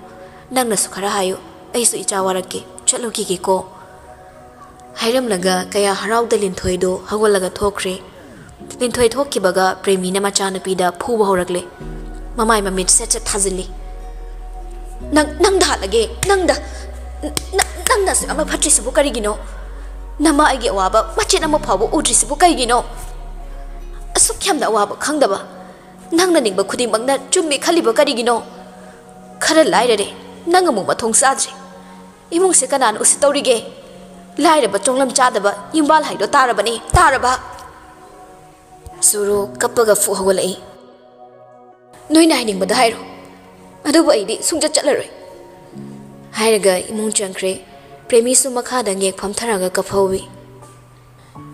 ꯅꯪꯅꯁꯨ ꯈꯔ ꯍꯥꯏꯌꯨ, ꯑꯩꯁꯨ ꯏꯆꯥ ꯋꯥꯔꯛꯀꯦ, ꯆꯠꯂꯨꯈꯤꯒꯦꯀꯣ꯫" ꯍꯥꯏꯔꯝꯂꯒ ꯀꯌꯥ ꯍꯔꯥꯎꯗ ꯂꯤꯟꯊꯣꯏꯗꯣ ꯍꯧꯒꯠꯂꯒ ꯊꯣꯛꯈ꯭ꯔꯦ꯫ ꯂꯤꯟꯊꯣꯏ ꯊꯣꯛꯈꯤꯕꯒ ꯄ꯭ꯔꯦꯃꯤꯅ ꯃꯆꯥꯅꯨꯄꯤꯗ ꯐꯨꯕ ꯍꯧꯔꯛꯂꯦ꯫ ꯃꯃꯥꯏ ꯃꯃꯤꯠ ꯁꯠ ꯁꯠ ꯊꯥꯖꯤꯜꯂꯤ꯫ ꯅꯪ, ꯅꯪꯗ ꯍꯥꯠꯂꯒꯦ, ꯅꯪꯗ꯫ ꯅ-, ꯅꯪꯅ ꯑꯁꯨꯛ ꯌꯥꯝꯅ ꯐꯠꯇ꯭ꯔꯤꯁꯤꯕꯨ ꯀꯔꯤꯒꯤꯅꯣ? ꯅꯃꯥ ꯑꯩꯒꯤ ꯑꯋꯥꯕ ꯃꯆꯦꯠ ꯑꯃ ꯐꯥꯎꯕ ꯎꯗ꯭ꯔꯤꯁꯤꯕꯨ ꯀꯩꯒꯤꯅꯣ? ꯑꯁꯨꯛ ꯌꯥꯝꯅ ꯑꯋꯥꯕ ꯈꯪꯗꯕ, ꯅꯪꯅ ꯅꯤꯡꯕ ꯈꯨꯗꯤꯡꯃꯛꯅ ꯆꯨꯝꯃꯤ ꯈꯜꯂꯤꯕ ꯀꯔꯤꯒꯤꯅꯣ? ꯈꯔ ꯂꯥꯏꯔꯔꯦ, ꯅꯪ ꯑꯃꯨꯛ ꯃꯊꯣꯡ ꯆꯥꯗ꯭ꯔꯦ꯫ ꯏꯃꯨꯡꯁꯦ ꯀꯅꯥꯅ ꯎꯁꯤꯠꯇꯧꯔꯤꯒꯦ? ꯂꯥꯏꯔꯕ, ꯆꯣꯡꯂꯝ ꯆꯥꯗꯕ ꯌꯨꯝꯕꯥꯜ ꯍꯥꯏꯗꯣ ꯇꯥꯔꯕꯅꯦ, ꯇꯥꯔꯕ? ꯆꯨꯔꯨ ꯀꯞꯄꯒ ꯐꯨꯛ ꯍꯧꯒꯠꯂꯛꯏ꯫ ꯅꯣꯏꯅ ꯍꯥꯏꯅꯤꯡꯕꯗ ꯍꯥꯏꯔꯣ, ꯑꯗꯨꯕꯨ ꯑꯩꯗꯤ ꯁꯨꯡꯆꯠ ꯆꯠꯂꯔꯣꯏ꯫ ꯍꯥꯏꯔꯒ ꯏꯃꯨꯡ ꯆꯪꯈ꯭ꯔꯦ꯫ ꯄ꯭ꯔꯦꯃꯤꯁꯨ ꯃꯈꯥꯗ ꯉꯦꯛ ꯐꯝꯊꯔꯒ ꯀꯞꯐꯧꯏ꯫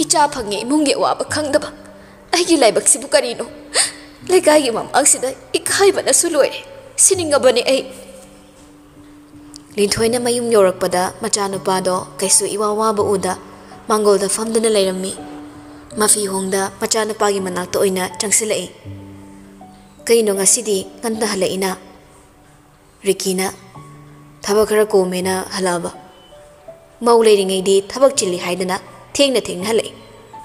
ꯏꯆꯥ ꯐꯪꯉꯦ ꯏꯃꯨꯡꯒꯤ ꯑꯋꯥꯕ ꯈꯪꯗꯕ꯫ ꯑꯩꯒꯤ ꯂꯥꯏꯕꯛꯁꯤꯕꯨ ꯀꯔꯤꯅꯣ? ꯂꯩꯀꯥꯏꯒꯤ ꯃꯃꯥꯡꯁꯤꯗ ꯏꯀꯥꯏꯕꯅꯁꯨ ꯂꯣꯏꯔꯦ꯫ ꯁꯤꯅꯤꯡꯉꯕꯅꯦ ꯑꯩ꯫ ꯂꯤꯟꯊꯣꯏꯅ ꯃꯌꯨꯝ ꯌꯧꯔꯛꯄꯗ ꯃꯆꯥꯅꯨꯄꯥꯗꯣ ꯀꯩꯁꯨ ꯏꯋꯥ ꯋꯥꯕ ꯎꯗ ꯃꯥꯡꯒꯣꯜꯗ ꯐꯝꯗꯨꯅ ꯂꯩꯔꯝꯃꯤ꯫ ꯃꯐꯤ ꯍꯣꯡꯗ ꯃꯆꯥꯅꯨꯄꯥꯒꯤ ꯃꯅꯥꯛꯇ ꯑꯣꯏꯅ ꯆꯪꯁꯤꯜꯂꯛꯏ꯫ "ꯀꯩꯅꯣ ꯉꯁꯤꯗꯤ ꯉꯟꯅ ꯍꯜꯂꯛꯏꯅ?" ꯔꯤꯀꯤꯅ, "ꯊꯕꯛ ꯈꯔ ꯀꯣꯝꯃꯦꯅ ꯍꯜꯂꯛꯑꯕ꯫ ꯃꯧ ꯂꯩꯔꯤꯉꯩꯗꯤ ꯊꯕꯛ ꯆꯤꯜꯂꯤ ꯍꯥꯏꯗꯅ ꯊꯦꯡꯅ ꯊꯦꯡꯅ ꯍꯜꯂꯛꯏ꯫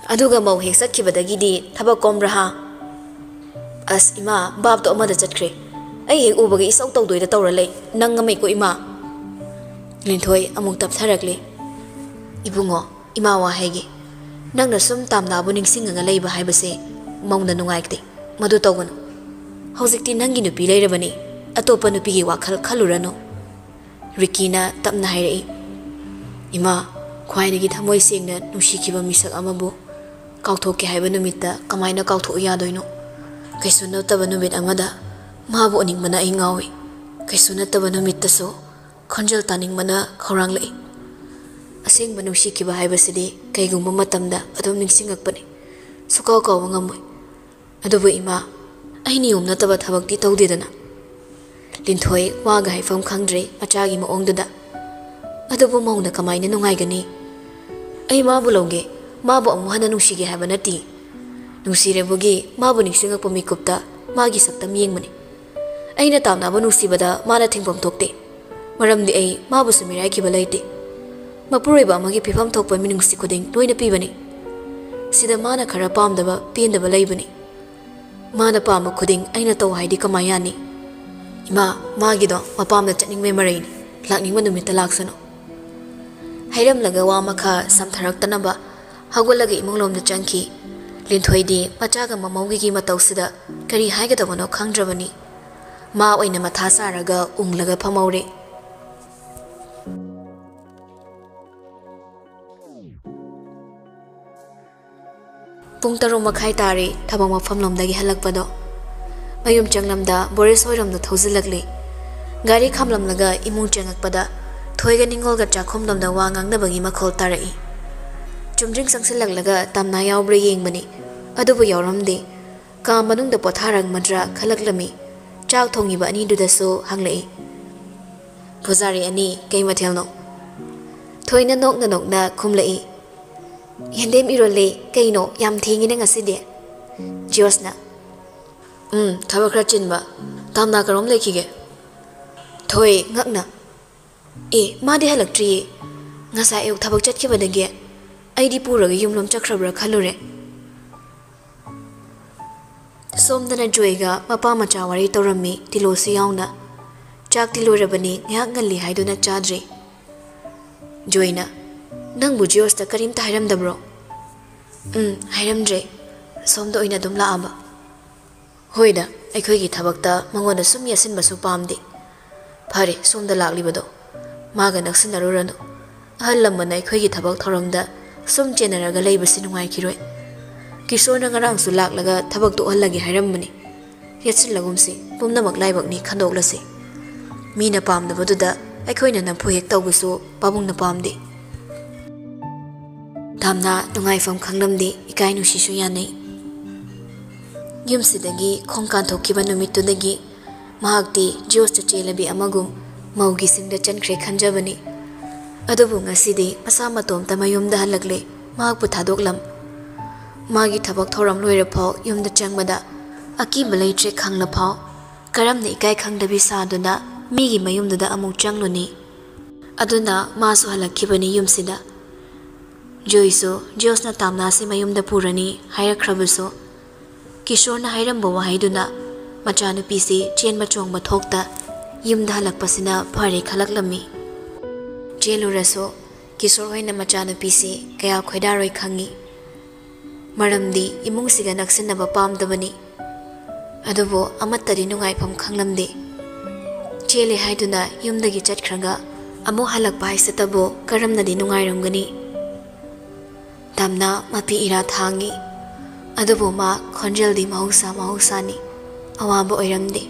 ꯑꯗꯨꯒ ꯃꯧ ꯍꯦꯛ ꯆꯠꯈꯤꯕꯗꯒꯤꯗꯤ ꯊꯕꯛ ꯀꯣꯝꯕ꯭ꯔꯥ ꯍꯥ? ꯑꯁ ꯏꯃꯥ, ꯕꯥꯞꯇꯣ ꯑꯃꯗ ꯆꯠꯈ꯭ꯔꯦ꯫ ꯑꯩ ꯍꯦꯛ ꯎꯕꯒ ꯏꯁꯧ ꯇꯧꯗꯣꯏꯗ ꯇꯧꯔ ꯂꯩ꯫ ꯅꯪ ꯉꯝꯃꯦꯀꯣ ꯏꯃꯥ?" ꯂꯤꯟꯊꯣꯏ ꯑꯃꯨꯛ ꯇꯞꯊꯔꯛꯂꯤ꯫ "ꯏꯕꯨꯡꯉꯣ, ꯏꯃꯥ ꯋꯥ ꯍꯥꯏꯒꯦ꯫ ꯅꯪꯅ ꯁꯨꯝ ꯇꯥꯝꯅꯥꯕꯨ ꯅꯤꯡꯁꯤꯡꯉꯒ ꯂꯩꯕ ꯍꯥꯏꯕꯁꯦ ꯃꯧꯅ ꯅꯨꯡꯉꯥꯏꯇꯦ꯫ ꯃꯗꯨ ꯇꯧꯒꯅꯨ꯫ ꯍꯧꯖꯤꯛꯇꯤ ꯅꯪꯒꯤ ꯅꯨꯄꯤ ꯂꯩꯔꯕꯅꯤ꯫ ꯑꯇꯣꯞꯄ ꯅꯨꯄꯤꯒꯤ ꯋꯥꯈꯜ ꯈꯜꯂꯨꯔꯅꯨ꯫" ꯔꯤꯀꯤꯅ ꯇꯞꯅ ꯍꯥꯏꯔꯛꯏ꯫ "ꯏꯃꯥ, ꯈ꯭ꯋꯥꯏꯗꯒꯤ ꯊꯃꯣꯏ ꯁꯦꯡꯅ ꯅꯨꯡꯁꯤꯈꯤꯕ ꯃꯤꯁꯛ ꯑꯃꯕꯨ ꯀꯥꯎꯊꯣꯛꯀꯦ ꯍꯥꯏꯕ ꯅꯨꯃꯤꯠꯇ ꯀꯃꯥꯏꯅ ꯀꯥꯎꯊꯣꯛꯎ ꯌꯥꯗꯣꯏꯅꯣ? ꯀꯩꯁꯨ ꯅꯠꯇꯕ ꯅꯨꯃꯤꯠ ꯑꯃꯗ ꯃꯥꯕꯨ ꯎꯅꯤꯡꯕꯅ ꯑꯩ ꯉꯥꯎꯏ꯫ ꯀꯩꯁꯨ ꯅꯠꯇꯕ ꯅꯨꯃꯤꯠꯇꯁꯨ ꯈꯣꯟꯖꯦꯜ ꯇꯥꯅꯤꯡꯕꯅ ꯈꯧꯔꯥꯡꯂꯛꯏ꯫ ꯑꯁꯦꯡꯕ ꯅꯨꯡꯁꯤꯈꯤꯕ ꯍꯥꯏꯕꯁꯤꯗꯤ ꯀꯩꯒꯨꯝꯕ ꯃꯇꯝꯗ ꯑꯗꯨꯝ ꯅꯤꯡꯁꯤꯡꯂꯛꯄꯅꯤ꯫ ꯁꯨꯀꯥꯎ ꯀꯥꯎꯕ ꯉꯝꯃꯣꯏ꯫ ꯑꯗꯨꯕꯨ ꯏꯃꯥ, ꯑꯩ ꯅꯤꯌꯣꯝ ꯅꯠꯇꯕ ꯊꯕꯛꯇꯤ ꯇꯧꯗꯦꯗꯅ꯫" ꯂꯤꯟꯊꯣꯏ ꯋꯥꯒ ꯍꯥꯏꯐꯝ ꯈꯪꯗ꯭ꯔꯦ ꯃꯆꯥꯒꯤ ꯃꯑꯣꯡꯗꯨꯗ꯫ "ꯑꯗꯨꯕꯨ ꯃꯧꯅ ꯀꯃꯥꯏꯅ ꯅꯨꯡꯉꯥꯏꯒꯅꯤ? ꯑꯩ ꯃꯥꯕꯨ ꯂꯧꯒꯦ, ꯃꯥꯕꯨ ꯑꯃꯨꯛ ꯍꯟꯅ ꯅꯨꯡꯁꯤꯒꯦ ꯍꯥꯏꯕ ꯅꯠꯇꯦ꯫ ꯅꯨꯡꯁꯤꯔꯕꯒꯤ ꯃꯥꯕꯨ ꯅꯤꯡꯁꯤꯡꯂꯛꯄ ꯃꯤꯀꯨꯞꯇ ꯃꯥꯒꯤ ꯁꯛꯇꯝ ꯌꯦꯡꯕꯅꯤ꯫ ꯑꯩꯅ ꯇꯥꯝꯅꯕ ꯅꯨꯡꯁꯤꯕꯗ ꯃꯥꯅ ꯊꯤꯡꯐꯝ ꯊꯣꯛꯇꯦ꯫ ꯃꯔꯝꯗꯤ ꯑꯩ ꯃꯥꯕꯨꯁꯨ ꯃꯤꯔꯥꯏꯈꯤꯕ ꯂꯩꯇꯦ꯫ ꯃꯄꯨꯔꯣꯏꯕ ꯑꯃꯒꯤ ꯐꯤꯐꯝ ꯊꯣꯛꯄ ꯃꯤꯅꯨꯡꯁꯤ ꯈꯨꯗꯤꯡ ꯂꯣꯏꯅ ꯄꯤꯕꯅꯤ꯫ ꯁꯤꯗ ꯃꯥꯅ ꯈꯔ ꯄꯥꯝꯗꯕ, ꯄꯦꯟꯗꯕ ꯂꯩꯕꯅꯤ꯫ ꯃꯥꯅ ꯄꯥꯝꯕ ꯈꯨꯗꯤꯡ ꯑꯩꯅ ꯇꯧ ꯍꯥꯏꯗꯤ ꯀꯃꯥꯏ ꯌꯥꯅꯤ? ꯏꯃꯥ, ꯃꯥꯒꯤꯗꯣ ꯃꯄꯥꯝꯗ ꯆꯠꯅꯤꯡꯕꯩ ꯃꯔꯩꯅꯤ꯫ ꯂꯥꯛꯅꯤꯡꯕ ꯅꯨꯃꯤꯠꯇ ꯂꯥꯛꯁꯅꯨ꯫ ꯍꯥꯏꯔꯝꯂꯒ ꯋꯥ ꯃꯈꯥ ꯁꯝꯊꯔꯛꯇꯅꯕ ꯍꯧꯒꯠꯂꯒ ꯏꯃꯨꯡꯂꯣꯝꯗ ꯆꯪꯈꯤ꯫ ꯂꯤꯟꯊꯣꯏꯗꯤ ꯃꯆꯥꯒ ꯃꯃꯧꯒꯤꯒꯤ ꯃꯇꯧꯁꯤꯗ ꯀꯔꯤ ꯍꯥꯏꯒꯗꯕꯅꯣ ꯈꯪꯗ꯭ꯔꯕꯅꯤ꯫ ꯃꯥ ꯑꯣꯏꯅ ꯃꯊꯥ ꯁꯥꯔꯒ ꯎꯪꯂꯒ ꯐꯝꯍꯧꯔꯦ꯫ ꯄꯨꯡ ꯇꯔꯨꯛ ꯃꯈꯥꯏ ꯇꯥꯔꯦ ꯊꯕꯛ ꯃꯐꯝꯂꯣꯝꯗꯒꯤ ꯍꯜꯂꯛꯄꯗꯣ꯫ ꯃꯌꯨꯝ ꯆꯪꯂꯝꯗ ꯕꯣꯔꯤꯁ ꯍꯣꯏꯔꯣꯝꯗ ꯊꯧꯖꯤꯜꯂꯛꯂꯤ꯫ ꯒꯥꯔꯤ ꯈꯥꯝꯂꯝꯂꯒ ꯏꯃꯨꯡ ꯆꯪꯉꯛꯄꯗ ꯊꯣꯏꯒ ꯅꯤꯡꯉꯣꯜꯒ ꯆꯥꯛꯈꯨꯝꯂꯣꯝꯗ ꯋꯥ ꯉꯥꯡꯅꯕꯒꯤ ꯃꯈꯣꯜ ꯇꯥꯔꯛꯏ꯫ ꯆꯨꯝꯗ꯭ꯔꯤꯡ ꯆꯪꯁꯤꯜꯂꯛꯂꯒ ꯇꯝꯅꯥ ꯌꯥꯎꯕ꯭ꯔꯥ ꯌꯦꯡꯕꯅꯤ, ꯑꯗꯨꯕꯨ ꯌꯥꯎꯔꯝꯗꯦ꯫ ꯀꯥ ꯃꯅꯨꯡꯗ ꯄꯣꯊꯥꯔꯝꯃꯗ꯭ꯔꯥ ꯈꯜꯂꯛꯂꯝꯃꯤ꯫ ꯆꯥꯛ ꯊꯣꯡꯉꯤꯕ ꯑꯅꯤꯗꯨꯗꯁꯨ ꯍꯪꯂꯛꯏ, "ꯄꯨꯖꯥꯔꯤ ꯑꯅꯤ, ꯀꯩ ꯃꯊꯦꯜꯅꯣ?" ꯊꯣꯏꯅ ꯅꯣꯛꯅ ꯅꯣꯛꯅ ꯈꯨꯝꯂꯛꯏ, "ꯌꯦꯟꯗꯦꯝ ꯏꯔꯣꯜꯂꯦ꯫ ꯀꯩꯅꯣ, ꯌꯥꯝ ꯊꯦꯡꯉꯤꯅ ꯉꯁꯤꯗꯤ?" ꯖꯤꯌꯣꯁꯅ, "ꯎꯝ, ꯊꯕꯛ ꯈꯔ ꯆꯤꯟꯕ꯫ ꯇꯥꯝꯅꯥ ꯀꯔꯣꯝ ꯂꯩꯈꯤꯒꯦ?" ꯊꯣꯏ ꯉꯛꯅ, "ꯑꯦ, ꯃꯥꯗꯤ ꯍꯜꯂꯛꯇ꯭ꯔꯤꯌꯦ꯫ ꯉꯁꯥꯏ ꯑꯌꯨꯛ ꯊꯕꯛ ꯆꯠꯈꯤꯕꯗꯒꯤ ꯑꯩꯗꯤ ꯄꯨꯔꯒ ꯌꯨꯝꯂꯣꯝ ꯆꯠꯈ꯭ꯔꯕ꯭ꯔꯥ ꯈꯜꯂꯨꯔꯦ꯫" ꯁꯣꯝꯗꯅ ꯖꯣꯏꯒ ꯃꯄꯥ ꯃꯆꯥ ꯋꯥꯔꯤ ꯇꯧꯔꯝꯃꯤ, ꯇꯤꯂꯣꯁꯨ ꯌꯥꯎꯅ꯫ ꯆꯥꯛꯇꯤ ꯂꯣꯏꯔꯕꯅꯤ, ꯉꯥꯏꯍꯥꯛ ꯉꯜꯂꯤ ꯍꯥꯏꯗꯨꯅ ꯆꯥꯗ꯭ꯔꯤ꯫ ꯖꯣꯏꯅ, "ꯅꯪꯕꯨ ꯖꯤꯌꯣꯁꯇ ꯀꯔꯤꯝꯇ ꯍꯥꯏꯔꯝꯗꯕ꯭ꯔꯣ?" "ꯎꯝ, ꯍꯥꯏꯔꯝꯗ꯭ꯔꯦ꯫ ꯁꯣꯝꯗ ꯑꯣꯏꯅ ꯑꯗꯨꯝ ꯂꯥꯛꯑꯕ꯫" "ꯍꯣꯏꯗ, ꯑꯩꯈꯣꯏꯒꯤ ꯊꯕꯛꯇ ꯃꯉꯣꯟꯗ ꯁꯨꯝ ꯌꯦꯠꯁꯤꯟꯕꯁꯨ ꯄꯥꯝꯗꯦ꯫ ꯐꯔꯦ, ꯁꯣꯝꯗ ꯂꯥꯛꯂꯤꯕꯗꯣ ꯃꯥꯒ ꯅꯛꯁꯤꯟꯅꯔꯨꯔꯅꯨ꯫ ꯑꯍꯜ ꯂꯃꯟꯅ ꯑꯩꯈꯣꯏꯒꯤ ꯊꯕꯛ ꯊꯧꯔꯝꯗ ꯁꯨꯝ ꯆꯦꯟꯅꯔꯒ ꯂꯩꯕꯁꯤ ꯅꯨꯡꯉꯥꯏꯈꯤꯔꯣꯏ꯫ ꯀꯤꯁꯣꯔꯅ ꯉꯔꯥꯡꯁꯨ ꯂꯥꯛꯂꯒ ꯊꯕꯛ ꯇꯣꯛꯍꯜꯂꯒꯦ ꯍꯥꯏꯔꯝꯕꯅꯤ꯫ ꯌꯦꯠꯁꯤꯜꯂꯒꯨꯝꯁꯤ, ꯄꯨꯝꯅꯃꯛ ꯂꯥꯏꯕꯛꯅꯤ, ꯈꯟꯗꯣꯛꯂꯁꯤ꯫ ꯃꯤꯅ ꯄꯥꯝꯗꯕꯗꯨꯗ ꯑꯩꯈꯣꯏꯅ ꯅꯝꯐꯨ ꯍꯦꯛ ꯇꯧꯕꯁꯨ ꯄꯥꯕꯨꯡꯅ ꯄꯥꯝꯗꯦ꯫" ꯇꯥꯝꯅꯥ ꯅꯨꯡꯉꯥꯏꯐꯝ ꯈꯪꯂꯝꯗꯦ, ꯏꯀꯥꯏ ꯅꯨꯡꯁꯤꯁꯨ ꯌꯥꯅꯩ꯫ ꯌꯨꯝꯁꯤꯗꯒꯤ ꯈꯣꯡ ꯀꯥꯟꯊꯣꯛꯈꯤꯕ ꯅꯨꯃꯤꯠꯇꯨꯗꯒꯤ ꯃꯍꯥꯛꯇꯤ ꯖꯤꯌꯣꯁꯇ ꯆꯦꯜꯂꯕꯤ ꯑꯃꯒꯨꯝ ꯃꯧꯒꯤ ꯁꯤꯡꯗ ꯆꯟꯈ꯭ꯔꯦ ꯈꯟꯖꯕꯅꯤ꯫ ꯑꯗꯨꯕꯨ ꯉꯁꯤꯗꯤ ꯃꯁꯥ ꯃꯇꯣꯝꯇ ꯃꯌꯨꯝꯗ ꯍꯜꯂꯛꯂꯦ, ꯃꯍꯥꯛꯄꯨ ꯊꯥꯗꯣꯛꯂꯝ꯫ ꯃꯥꯒꯤ ꯊꯕꯛ ꯊꯧꯔꯝ ꯂꯣꯏꯔꯐꯥꯎ ꯌꯨꯝꯗ ꯆꯪꯕꯗ ꯑꯀꯤꯕ ꯂꯩꯇ꯭ꯔꯦ ꯈꯪꯂꯐꯥꯎ ꯀꯔꯝꯅ ꯏꯀꯥꯏ ꯈꯪꯗꯕꯤ ꯁꯥꯗꯨꯅ ꯃꯤꯒꯤ ꯃꯌꯨꯝꯗꯨꯗ ꯑꯃꯨꯛ ꯆꯪꯂꯨꯅꯤ? ꯑꯗꯨꯅ ꯃꯥꯁꯨ ꯍꯜꯂꯛꯈꯤꯕꯅꯤ ꯌꯨꯝꯁꯤꯗ꯫ ꯖꯣꯏꯁꯨ ꯖꯤꯌꯣꯁꯅ ꯇꯥꯝꯅꯥꯁꯤ ꯃꯌꯨꯝꯗ ꯄꯨꯔꯅꯤ ꯍꯥꯏꯔꯛꯈ꯭ꯔꯕꯁꯨ, ꯀꯤꯁꯣꯔꯅ ꯍꯥꯏꯔꯝꯕ ꯋꯥꯍꯩꯗꯨꯅ ꯃꯆꯥꯅꯨꯄꯤꯁꯤ ꯆꯦꯟꯕ ꯆꯣꯡꯕ ꯊꯣꯛꯇ ꯌꯨꯝꯗ ꯍꯜꯂꯛꯄꯁꯤꯅ ꯐꯔꯦ ꯈꯜꯂꯛꯂꯝꯃꯤ꯫ ꯆꯦꯜꯂꯨꯔꯁꯨ ꯀꯤꯁꯣꯔ ꯍꯣꯏꯅ ꯃꯆꯥꯅꯨꯄꯤꯁꯤ ꯀꯌꯥ ꯈꯣꯏꯗꯥꯔꯣꯏ ꯈꯪꯉꯤ꯫ ꯃꯔꯝꯗꯤ ꯏꯃꯨꯡꯁꯤꯒ ꯅꯛꯁꯤꯟꯅꯕ ꯄꯥꯝꯗꯕꯅꯤ꯫ ꯑꯗꯨꯕꯨ ꯑꯃꯠꯇꯗꯤ ꯅꯨꯡꯉꯥꯏꯐꯝ ꯈꯪꯂꯝꯗꯦ꯫ ꯆꯦꯜꯂꯦ ꯍꯥꯏꯗꯨꯅ ꯌꯨꯝꯗꯒꯤ ꯆꯠꯈ꯭ꯔꯒ ꯑꯃꯨꯛ ꯍꯜꯂꯛꯄ ꯍꯥꯏꯁꯤꯇꯕꯨ ꯀꯔꯝꯅꯗꯤ ꯅꯨꯡꯉꯥꯏꯔꯝꯒꯅꯤ? ꯇꯝꯅ ꯃꯄꯤ ꯏꯔꯥ ꯊꯥꯡꯉꯤ꯫ ꯑꯗꯨꯕꯨ ꯃꯥ ꯈꯣꯟꯖꯦꯜꯗꯤ ꯃꯍꯧꯁꯥ ꯃꯍꯧꯁꯥꯅꯤ꯫ ꯑꯋꯥꯕ ꯑꯣꯏꯔꯝꯗꯦ꯫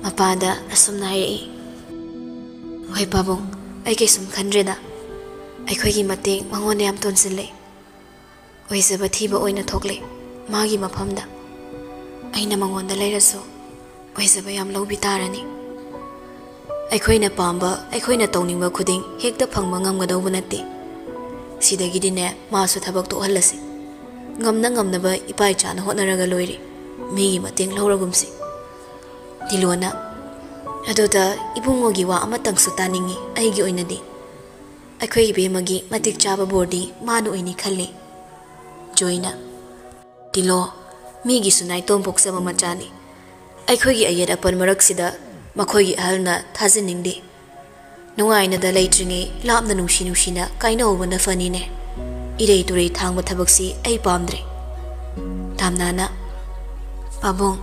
ꯃꯄꯥꯗ ꯑꯁꯨꯝꯅ ꯍꯥꯏꯔꯛꯏ, "ꯍꯣꯏ ꯄꯥꯕꯨꯡ, ꯑꯩ ꯀꯩꯁꯨꯝ ꯈꯟꯗ꯭ꯔꯦꯗ꯫ ꯑꯩꯈꯣꯏꯒꯤ ꯃꯇꯦꯡ ꯃꯉꯣꯟꯗ ꯌꯥꯝ ꯇꯣꯟꯁꯤꯜꯂꯦ꯫ ꯑꯣꯏꯖꯕ ꯊꯤꯕ ꯑꯣꯏꯅ ꯊꯣꯛꯂꯦ ꯃꯥꯒꯤ ꯃꯐꯝꯗ꯫ ꯑꯩꯅ ꯃꯉꯣꯟꯗ ꯂꯩꯔꯁꯨ ꯑꯣꯏꯖꯕ ꯌꯥꯝ ꯂꯧꯕꯤ ꯇꯥꯔꯅꯤ꯫ ꯑꯩꯈꯣꯏꯅ ꯄꯥꯝꯕ, ꯑꯩꯈꯣꯏꯅ ꯇꯧꯅꯤꯡꯕ ꯈꯨꯗꯤꯡ ꯍꯦꯛꯇ ꯐꯪꯕ ꯉꯝꯒꯗꯧꯕ ꯅꯠꯇꯦ꯫ ꯁꯤꯗꯒꯤꯗꯤꯅꯦ ꯃꯥꯁꯨ ꯊꯕꯛ ꯇꯣꯛꯍꯜꯂꯁꯤ꯫ ꯉꯝꯅ ꯉꯝꯅꯕ ꯏꯄꯥ ꯏꯆꯥꯅ ꯍꯣꯠꯅꯔꯒ ꯂꯣꯏꯔꯦ꯫ ꯃꯤꯒꯤ ꯃꯇꯦꯡ ꯂꯧꯔꯒꯨꯝꯁꯤ꯫" ꯇꯤꯂꯣꯅ, "ꯑꯗꯨꯗ ꯏꯕꯨꯡꯉꯣꯒꯤ ꯋꯥ ꯑꯃꯇꯪꯁꯨ ꯇꯥꯅꯤꯡꯉꯤ꯫ ꯑꯩꯒꯤ ꯑꯣꯏꯅꯗꯤ ꯑꯩꯈꯣꯏ ꯏꯕꯦꯝꯃꯒꯤ ꯃꯇꯤꯛ ꯆꯥꯕ ꯕꯣꯔꯗꯤ ꯃꯥꯅ ꯑꯣꯏꯅꯤ ꯈꯜꯂꯤ꯫" ꯖꯣꯏꯅ, "ꯇꯤꯂꯣ, ꯃꯤꯒꯤꯁꯨ ꯅꯥꯏꯇꯣꯝ ꯄꯣꯛꯆꯕ ꯃꯆꯥꯅꯤ꯫ ꯑꯩꯈꯣꯏꯒꯤ ꯑꯌꯦꯠ ꯑꯄꯟ ꯃꯔꯛꯁꯤꯗ ꯃꯈꯣꯏꯒꯤ ꯑꯍꯜꯅ ꯊꯥꯖꯅꯤꯡꯗꯦ꯫ ꯅꯨꯡꯉꯥꯏꯅꯗ ꯂꯩꯇ꯭ꯔꯤꯉꯩ ꯂꯥꯞꯅ ꯅꯨꯡꯁꯤ ꯅꯨꯡꯁꯤꯅ ꯀꯥꯏꯅꯍꯧꯕꯅ ꯐꯅꯤꯅꯦ꯫ ꯏꯔꯩ ꯇꯨꯔꯩ ꯊꯥꯡꯕ ꯊꯕꯛꯁꯤ ꯑꯩ ꯄꯥꯝꯗ꯭ꯔꯦ꯫" ꯇꯥꯝꯅꯥꯅ, "ꯄꯥꯕꯨꯡ,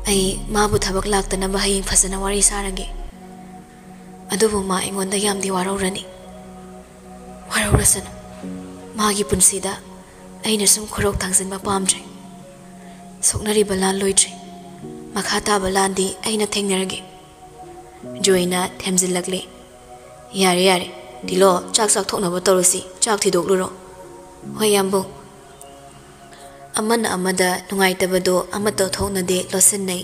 ꯑꯩ ꯃꯥꯕꯨ ꯊꯕꯛ ꯂꯥꯛꯇꯅꯕ ꯍꯌꯦꯡ ꯐꯖꯅ ꯋꯥꯔꯤ ꯁꯥꯔꯒꯦ꯫ ꯑꯗꯨꯕꯨ ꯃꯥ ꯑꯩꯉꯣꯟꯗ ꯌꯥꯝꯗꯤ ꯋꯥꯔꯧꯔꯅꯤ꯫" "ꯋꯥꯔꯧꯔꯁꯅꯨ꯫ ꯃꯥꯒꯤ ꯄꯨꯟꯁꯤꯗ ꯑꯩꯅ ꯁꯨꯝ ꯈꯨꯔꯧ ꯊꯥꯡꯖꯤꯟꯕ ꯄꯥꯝꯗ꯭ꯔꯦ꯫ ꯁꯣꯛꯅꯔꯤꯕ ꯂꯥꯟ ꯂꯣꯏꯗ꯭ꯔꯤ꯫ ꯃꯈꯥ ꯇꯥꯕ ꯂꯥꯟꯗꯤ ꯑꯩꯅ ꯊꯦꯡꯅꯔꯒꯦ꯫" ꯖꯣꯏꯅ ꯊꯦꯝꯖꯤꯜꯂꯛꯂꯦ꯫ "ꯌꯥꯔꯦ, ꯌꯥꯔꯦ꯫ ꯇꯤꯂꯣ, ꯆꯥꯛ ꯆꯥꯛꯊꯣꯛꯅꯕ ꯇꯧꯔꯁꯤ꯫ ꯆꯥꯛ ꯊꯤꯗꯣꯛꯂꯨꯔꯣ꯫" "ꯍꯣꯏ, ꯌꯥꯝꯕꯨꯡ꯫" ꯑꯃꯅ ꯑꯃꯗ ꯅꯨꯡꯉꯥꯏꯇꯕꯗꯣ ꯑꯃꯠꯇ ꯊꯣꯛꯅꯗꯦ ꯂꯣꯠꯁꯤꯟꯅꯩ꯫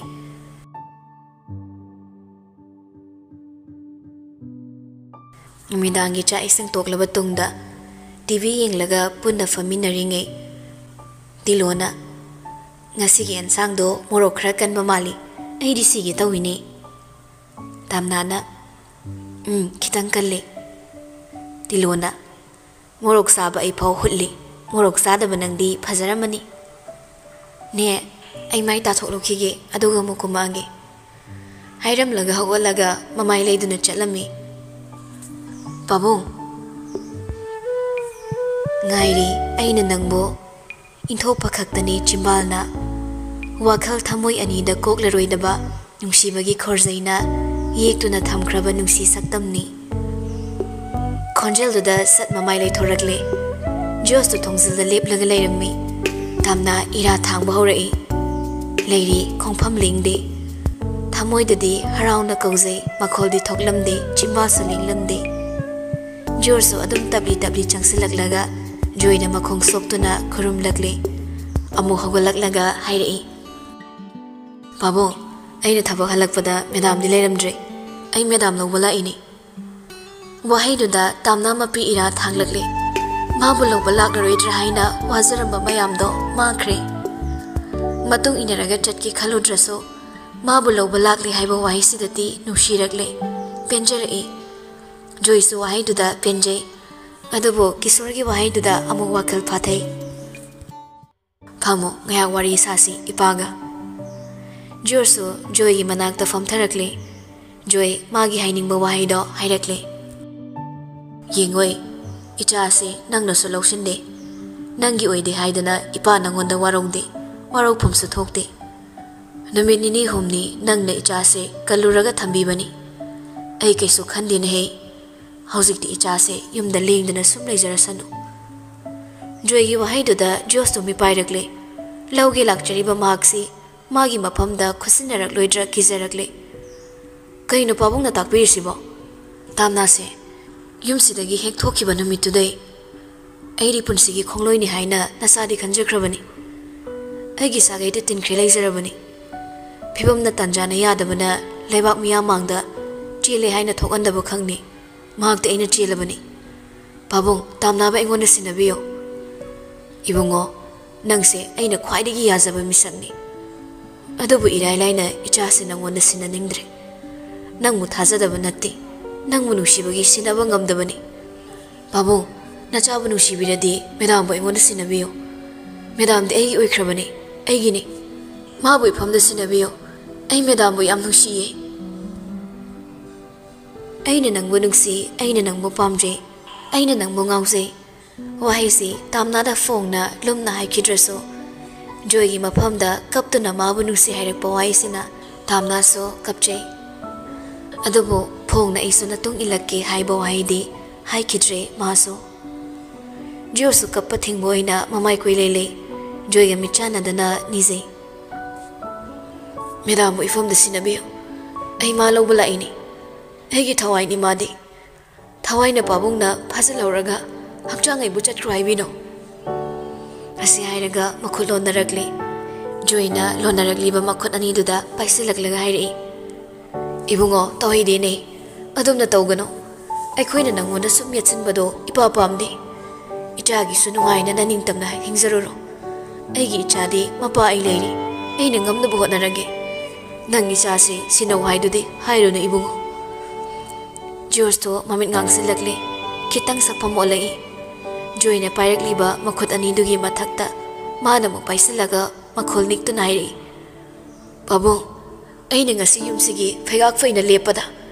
ꯅꯨꯃꯤꯗꯥꯡꯒꯤ ꯆꯥꯛ ꯏꯁꯤꯡ ꯇꯣꯛꯂꯕ ꯇꯨꯡꯗ ꯇꯤ ꯚꯤ ꯌꯦꯡꯂꯒ ꯄꯨꯟꯅ ꯐꯝꯃꯤꯟꯅꯔꯤꯉꯩ ꯇꯤꯂꯣꯅ, "ꯉꯁꯤꯒꯤ ꯑꯦꯟꯁꯥꯡꯗꯣ ꯃꯣꯔꯣꯛ ꯈꯔ ꯀꯟꯕ ꯃꯥꯜꯂꯤ, ꯑꯩꯗꯤ ꯁꯤꯒꯦ ꯇꯧꯏꯅꯦ꯫" ꯇꯥꯝꯅꯥꯅ, "ꯎꯝ, ꯈꯤꯇꯪ ꯀꯜꯂꯤ꯫" ꯇꯤꯂꯣꯅ, "ꯃꯣꯔꯣꯛ ꯆꯥꯕ ꯑꯩ ꯐꯥꯎ ꯍꯨꯠꯂꯤ, ꯃꯣꯔꯣꯛ ꯆꯥꯗꯕ ꯅꯪꯗꯤ ꯐꯖꯔꯝꯃꯅꯤ꯫ ꯅꯦ, ꯑꯩ ꯃꯥꯏ ꯇꯥꯊꯣꯛꯂꯨꯈꯤꯒꯦ, ꯑꯗꯨꯒ ꯑꯃꯨꯛ ꯀꯨꯝꯃꯛꯑꯒꯦ꯫ ꯍꯥꯏꯔꯝꯂꯒ ꯍꯧꯒꯠꯂꯒ ꯃꯃꯥꯏ ꯂꯩꯗꯨꯅ ꯆꯠꯂꯝꯃꯤ꯫ "ꯄꯥꯕꯨꯡ, ꯉꯥꯏꯔꯤ ꯑꯩꯅ ꯅꯪꯕꯨ, ꯏꯟꯊꯣꯛꯄ ꯈꯛꯇꯅꯤ ꯆꯤꯝꯕꯥꯜꯅ, ꯋꯥꯈꯜ ꯊꯃꯣꯏ ꯑꯅꯤꯗ ꯀꯣꯛꯂꯔꯣꯏꯗꯕ ꯅꯨꯡꯁꯤꯕꯒꯤ ꯈꯣꯔꯖꯩꯅ ꯌꯦꯛꯇꯨꯅ ꯊꯝꯈ꯭ꯔꯕ ꯅꯨꯡꯁꯤ ꯁꯛꯇꯝꯅꯤ"꯫ ꯈꯣꯟꯖꯦꯜꯗꯨꯗ ꯁꯠ ꯃꯃꯥꯏ ꯂꯩꯊꯣꯔꯛꯂꯦ꯫ ꯖꯣꯁꯇꯨ ꯊꯣꯡꯖꯤꯜꯗ ꯂꯦꯞꯂꯒ ꯂꯩꯔꯝꯃꯤ꯫ ꯇꯥꯝꯅ ꯏꯔꯥ ꯊꯥꯡꯕ ꯍꯧꯔꯛꯏ꯫ ꯂꯩꯔꯤ, ꯈꯣꯡꯐꯝ ꯂꯦꯡꯗꯦ꯫ ꯊꯃꯣꯏꯗꯗꯤ ꯍꯔꯥꯎꯅ ꯀꯧꯖꯩ, ꯃꯈꯣꯜꯗꯤ ꯊꯣꯛꯂꯝꯗꯦ, ꯆꯤꯝꯕꯥꯜꯁꯨ ꯂꯦꯡꯂꯝꯗꯦ꯫ ꯖꯣꯁꯁꯨ ꯑꯗꯨꯝ ꯇꯞꯂꯤ ꯇꯞꯂꯤ ꯆꯪꯁꯤꯜꯂꯛꯂꯒ ꯖꯣꯏꯅ ꯃꯈꯣꯡ ꯁꯣꯛꯇꯨꯅ ꯈꯨꯔꯨꯝꯂꯛꯂꯦ꯫ ꯑꯃꯨꯛ ꯍꯧꯒꯠꯂꯛꯂꯒ ꯍꯥꯏꯔꯛꯏ, "ꯄꯥꯕꯨꯡ, ꯑꯩꯅ ꯊꯕꯛ ꯍꯜꯂꯛꯄꯗ ꯃꯦꯗꯥꯝꯗꯤ ꯂꯩꯔꯝꯗ꯭ꯔꯦ꯫ ꯑꯩ ꯃꯦꯗꯥꯝ ꯂꯧꯕ ꯂꯥꯛꯏꯅꯤ"꯫ ꯋꯥꯍꯩꯗꯨꯗ ꯇꯥꯝꯅ ꯃꯄꯤ ꯏꯔꯥ ꯊꯥꯡꯂꯛꯂꯦ꯫ ꯃꯥꯕꯨ ꯂꯧꯕ ꯂꯥꯛꯂꯔꯣꯏꯗ꯭ꯔꯥ ꯍꯥꯏꯅ ꯋꯥꯖꯔꯝꯕ ꯃꯌꯥꯝꯗꯣ ꯃꯥꯡꯈ꯭ꯔꯦ꯫ ꯃꯇꯨꯡ ꯏꯟꯅꯔꯒ ꯆꯠꯀꯦ ꯈꯜꯂꯨꯗ꯭ꯔꯁꯨ, ꯃꯥꯕꯨ ꯂꯧꯕ ꯂꯥꯛꯂꯦ ꯍꯥꯏꯕ ꯋꯥꯍꯩꯁꯤꯗꯗꯤ ꯅꯨꯡꯁꯤꯔꯛꯂꯦ, ꯄꯦꯟꯖꯔꯛꯏ꯫ ꯖꯣꯏꯁꯨ ꯋꯥꯍꯩꯗꯨꯗ ꯄꯦꯟꯖꯩ꯫ ꯑꯗꯨꯕꯨ ꯀꯤꯁꯣꯔꯒꯤ ꯋꯥꯍꯩꯗꯨꯗ ꯑꯃꯨꯛ ꯋꯥꯈꯜ ꯐꯥꯊꯩ꯫ "ꯐꯝꯃꯨ, ꯉꯥꯏꯍꯥꯛ ꯋꯥꯔꯤ ꯁꯥꯁꯤ ꯏꯄꯥꯒ"꯫ ꯖꯣꯔꯁꯨ ꯖꯣꯏꯒꯤ ꯃꯅꯥꯛꯇ ꯐꯝꯊꯔꯛꯂꯦ꯫ ꯖꯣꯏ ꯃꯥꯒꯤ ꯍꯥꯏꯅꯤꯡꯕ ꯋꯥꯍꯩꯗꯣ ꯍꯥꯏꯔꯛꯂꯦ꯫ "ꯌꯦꯡꯉꯣꯏ, ꯏꯆꯥꯁꯦ ꯅꯪꯅꯁꯨ ꯂꯧꯁꯤꯟꯗꯦ꯫ ꯅꯪꯒꯤ ꯑꯣꯏꯗꯦ ꯍꯥꯏꯗꯅ ꯏꯄꯥ ꯅꯪꯉꯣꯟꯗ ꯋꯥꯔꯧꯗꯦ, ꯋꯥꯔꯧꯐꯝꯁꯨ ꯊꯣꯛꯇꯦ꯫ ꯅꯨꯃꯤꯠ ꯅꯤꯅꯤ ꯍꯨꯝꯅꯤ ꯅꯪꯅ ꯏꯆꯥꯁꯦ ꯀꯜꯂꯨꯔꯒ ꯊꯝꯕꯤꯕꯅꯤ꯫ ꯑꯩ ꯀꯩꯁꯨ ꯈꯟꯗꯦꯅꯦꯍꯦ꯫ ꯍꯧꯖꯤꯛꯇꯤ ꯏꯆꯥꯁꯦ ꯌꯨꯝꯗ ꯂꯦꯡꯗꯅ ꯁꯨꯝ ꯂꯩꯖꯔꯁꯅꯨ"꯫ ꯖꯣꯏꯒꯤ ꯋꯥꯍꯩꯗꯨꯗ ꯖꯣꯁꯇꯨ ꯃꯤꯄꯥꯏꯔꯛꯂꯦ꯫ ꯂꯧꯒꯦ ꯂꯥꯛꯆꯔꯤꯕ ꯃꯍꯥꯛꯁꯤ ꯃꯥꯒꯤ ꯃꯐꯝꯗ ꯈꯨꯠꯁꯤꯟꯅꯔꯛꯂꯣꯏꯗ꯭ꯔꯥ ꯀꯤꯖꯔꯛꯂꯦ꯫ "ꯀꯩꯅꯣ ꯄꯥꯕꯨꯡꯅ ꯇꯥꯛꯄꯤꯔꯤꯁꯤꯕꯣ?" "ꯇꯥꯝꯅꯥꯁꯦ ꯌꯨꯝꯁꯤꯗꯒꯤ ꯍꯦꯛ ꯊꯣꯛꯈꯤꯕ ꯅꯨꯃꯤꯠꯇꯨꯗꯩ ꯑꯩꯗꯤ ꯄꯨꯟꯁꯤꯒꯤ ꯈꯣꯡꯂꯣꯏꯅꯤ ꯍꯥꯏꯅ ꯅꯆꯥꯗꯤ ꯈꯟꯖꯈ꯭ꯔꯕꯅꯤ꯫ ꯑꯩꯒꯤ ꯁꯥꯒꯩꯗ ꯇꯤꯟꯈ꯭ꯔꯦ ꯂꯩꯖꯔꯕꯅꯤ꯫ ꯐꯤꯕꯝꯅ ꯇꯥꯟꯖꯥꯅ ꯌꯥꯗꯕꯅ ꯂꯩꯕꯥꯛ ꯃꯤꯌꯥꯝ ꯃꯥꯡꯗ ꯆꯦꯜꯂꯦ ꯍꯥꯏꯅ ꯊꯣꯛꯍꯟꯗꯕ ꯈꯪꯅꯤ꯫ ꯃꯍꯥꯛꯇꯤ ꯑꯩꯅ ꯆꯦꯜꯂꯕꯅꯤ꯫ ꯄꯥꯕꯨꯡ, ꯇꯥꯝꯅꯥꯕ ꯑꯩꯉꯣꯟꯗ ꯁꯤꯟꯅꯕꯤꯌꯨ"꯫ "ꯏꯕꯨꯡꯉꯣ, ꯅꯪꯁꯦ ꯑꯩꯅ ꯈ꯭ꯋꯥꯏꯗꯒꯤ ꯌꯥꯖꯕ ꯃꯤꯁꯛꯅꯤ꯫ ꯑꯗꯨꯕꯨ ꯏꯔꯥꯏ ꯂꯥꯏꯅ ꯏꯆꯥꯁꯦ ꯅꯪꯉꯣꯟꯗ ꯁꯤꯟꯅꯅꯤꯡꯗ꯭ꯔꯦ꯫ ꯅꯪꯕꯨ ꯊꯥꯖꯗꯕ ꯅꯠꯇꯦ, ꯅꯪꯕꯨ ꯅꯨꯡꯁꯤꯕꯒꯤ ꯁꯤꯟꯅꯕ ꯉꯝꯗꯕꯅꯤ꯫ ꯄꯥꯕꯨꯡ, ꯅꯆꯥꯕꯨ ꯅꯨꯡꯁꯤꯕꯤꯔꯗꯤ ꯃꯦꯗꯥꯝꯕꯨ ꯑꯩꯉꯣꯟꯗ ꯁꯤꯟꯅꯕꯤꯌꯨ꯫ ꯃꯦꯗꯥꯝꯗꯤ ꯑꯩꯒꯤ ꯑꯣꯏꯈ꯭ꯔꯕꯅꯤ, ꯑꯩꯒꯤꯅꯤ"꯫ ꯃꯥꯕꯨ ꯏꯐꯝꯗ ꯁꯤꯟꯅꯕꯤꯌꯨ꯫ ꯑꯩ ꯃꯦꯗꯥꯝꯕꯨ ꯌꯥꯝ ꯅꯨꯡꯁꯤꯌꯦ꯫ ꯑꯩꯅ ꯅꯪꯕꯨ ꯅꯨꯡꯁꯤ, ꯑꯩꯅ ꯅꯪꯕꯨ ꯄꯥꯝꯖꯩ, ꯑꯩꯅ ꯅꯪꯕꯨ ꯉꯥꯎꯖꯩ꯫ ꯋꯥꯍꯩꯁꯤ ꯇꯥꯝꯅꯥꯗ ꯐꯣꯡꯅ ꯂꯨꯝꯅ ꯍꯥꯏꯈꯤꯗ꯭ꯔꯁꯨ, ꯖꯣꯏꯒꯤ ꯃꯐꯝꯗ ꯀꯞꯇꯨꯅ ꯃꯥꯕꯨ ꯅꯨꯡꯁꯤ ꯍꯥꯏꯔꯛꯄ ꯋꯥꯍꯩꯁꯤꯅ ꯇꯥꯝꯅꯥꯁꯨ ꯀꯞꯆꯩ꯫ ꯑꯗꯨꯕꯨ ꯐꯣꯡꯅ "ꯑꯩꯁꯨ ꯅꯇꯨꯡ ꯏꯜꯂꯛꯀꯦ" ꯍꯥꯏꯕ ꯋꯥꯍꯩꯗꯤ ꯍꯥꯏꯈꯤꯗ꯭ꯔꯦ ꯃꯥꯁꯨ꯫ ꯖꯣꯁꯨ ꯀꯞꯄ ꯊꯤꯡꯕ ꯑꯣꯏꯅ ꯃꯃꯥꯏ ꯀꯣꯏꯂꯩ ꯂꯩ꯫ ꯖꯣꯏꯒ ꯃꯤꯠ ꯆꯥꯟꯅꯗꯅ ꯅꯤꯖꯩ꯫ "ꯃꯦꯗꯥꯝꯕꯨ ꯏꯐꯝꯗ ꯁꯤꯟꯅꯕꯤꯌꯨ꯫ ꯑꯩ ꯃꯥ ꯂꯧꯕ ꯂꯥꯛꯏꯅꯤ꯫ ꯑꯩꯒꯤ ꯊꯋꯥꯏꯅꯤ ꯃꯥꯗꯤ꯫ ꯊꯋꯥꯏꯅ ꯄꯥꯕꯨꯡꯅ ꯐꯥꯖꯤꯜꯍꯧꯔꯒ ꯍꯛꯆꯥꯡ ꯑꯩꯕꯨ ꯆꯠꯈ꯭ꯔꯣ ꯍꯥꯏꯕꯤꯅꯣ꯫" ꯑꯁꯤ ꯍꯥꯏꯔꯒ ꯃꯈꯨꯠ ꯂꯣꯟꯅꯔꯛꯂꯤ꯫ ꯖꯣꯏꯅ ꯂꯣꯟꯅꯔꯛꯂꯤꯕ ꯃꯈꯨꯠ ꯑꯅꯤꯗꯨꯗ ꯄꯥꯏꯁꯤꯜꯂꯛꯂꯒ ꯍꯥꯏꯔꯛꯏ, "ꯏꯕꯨꯡꯉꯣ, ꯇꯧꯍꯩꯗꯦꯅꯦ꯫ ꯑꯗꯨꯝꯅ ꯇꯧꯒꯅꯨ꯫ ꯑꯩꯈꯣꯏꯅ ꯅꯪꯉꯣꯟꯗ ꯁꯨꯝ ꯌꯦꯠꯁꯤꯟꯕꯗꯣ ꯏꯄꯥ ꯄꯥꯝꯗꯦ꯫ ꯏꯆꯥꯒꯤꯁꯨ ꯅꯨꯡꯉꯥꯏꯅ ꯅꯅꯤꯡꯇꯝꯅ ꯍꯤꯡꯖꯔꯨꯔꯣ꯫ ꯑꯩꯒꯤ ꯏꯆꯥꯗꯤ ꯃꯄꯥ ꯑꯩ ꯂꯩꯔꯤ꯫ ꯑꯩꯅ ꯉꯝꯅꯕ ꯍꯣꯠꯅꯔꯒꯦ꯫ ꯅꯪ ꯏꯆꯥꯁꯤ ꯁꯤꯟꯅꯧ ꯍꯥꯏꯗꯨꯗꯤ ꯍꯥꯏꯔꯨꯅꯨ ꯏꯕꯨꯡꯉꯣ꯫" ꯖꯣꯔꯖꯇꯣ ꯃꯃꯤꯠ ꯉꯥꯡꯁꯤꯜꯂꯛꯂꯦ꯫ ꯈꯤꯇꯪ ꯁꯛꯐꯝ ꯑꯣꯜꯂꯛꯏ꯫ ꯖꯣꯏꯅ ꯄꯥꯏꯔꯛꯂꯤꯕ ꯃꯈꯨꯠ ꯑꯅꯤꯗꯨꯒꯤ ꯃꯊꯛꯇ ꯃꯥꯅ ꯑꯃꯨꯛ ꯄꯥꯏꯁꯤꯜꯂꯒ ꯃꯈꯣꯜ ꯅꯤꯛꯇꯨꯅ ꯍꯥꯏꯔꯛꯏ, "ꯄꯥꯕꯨꯡ, ꯑꯩꯅ ꯉꯁꯤ ꯌꯨꯝꯁꯤꯒꯤ ꯐꯩꯒꯥꯛ ꯐꯩꯅ ꯂꯦꯞꯄꯗ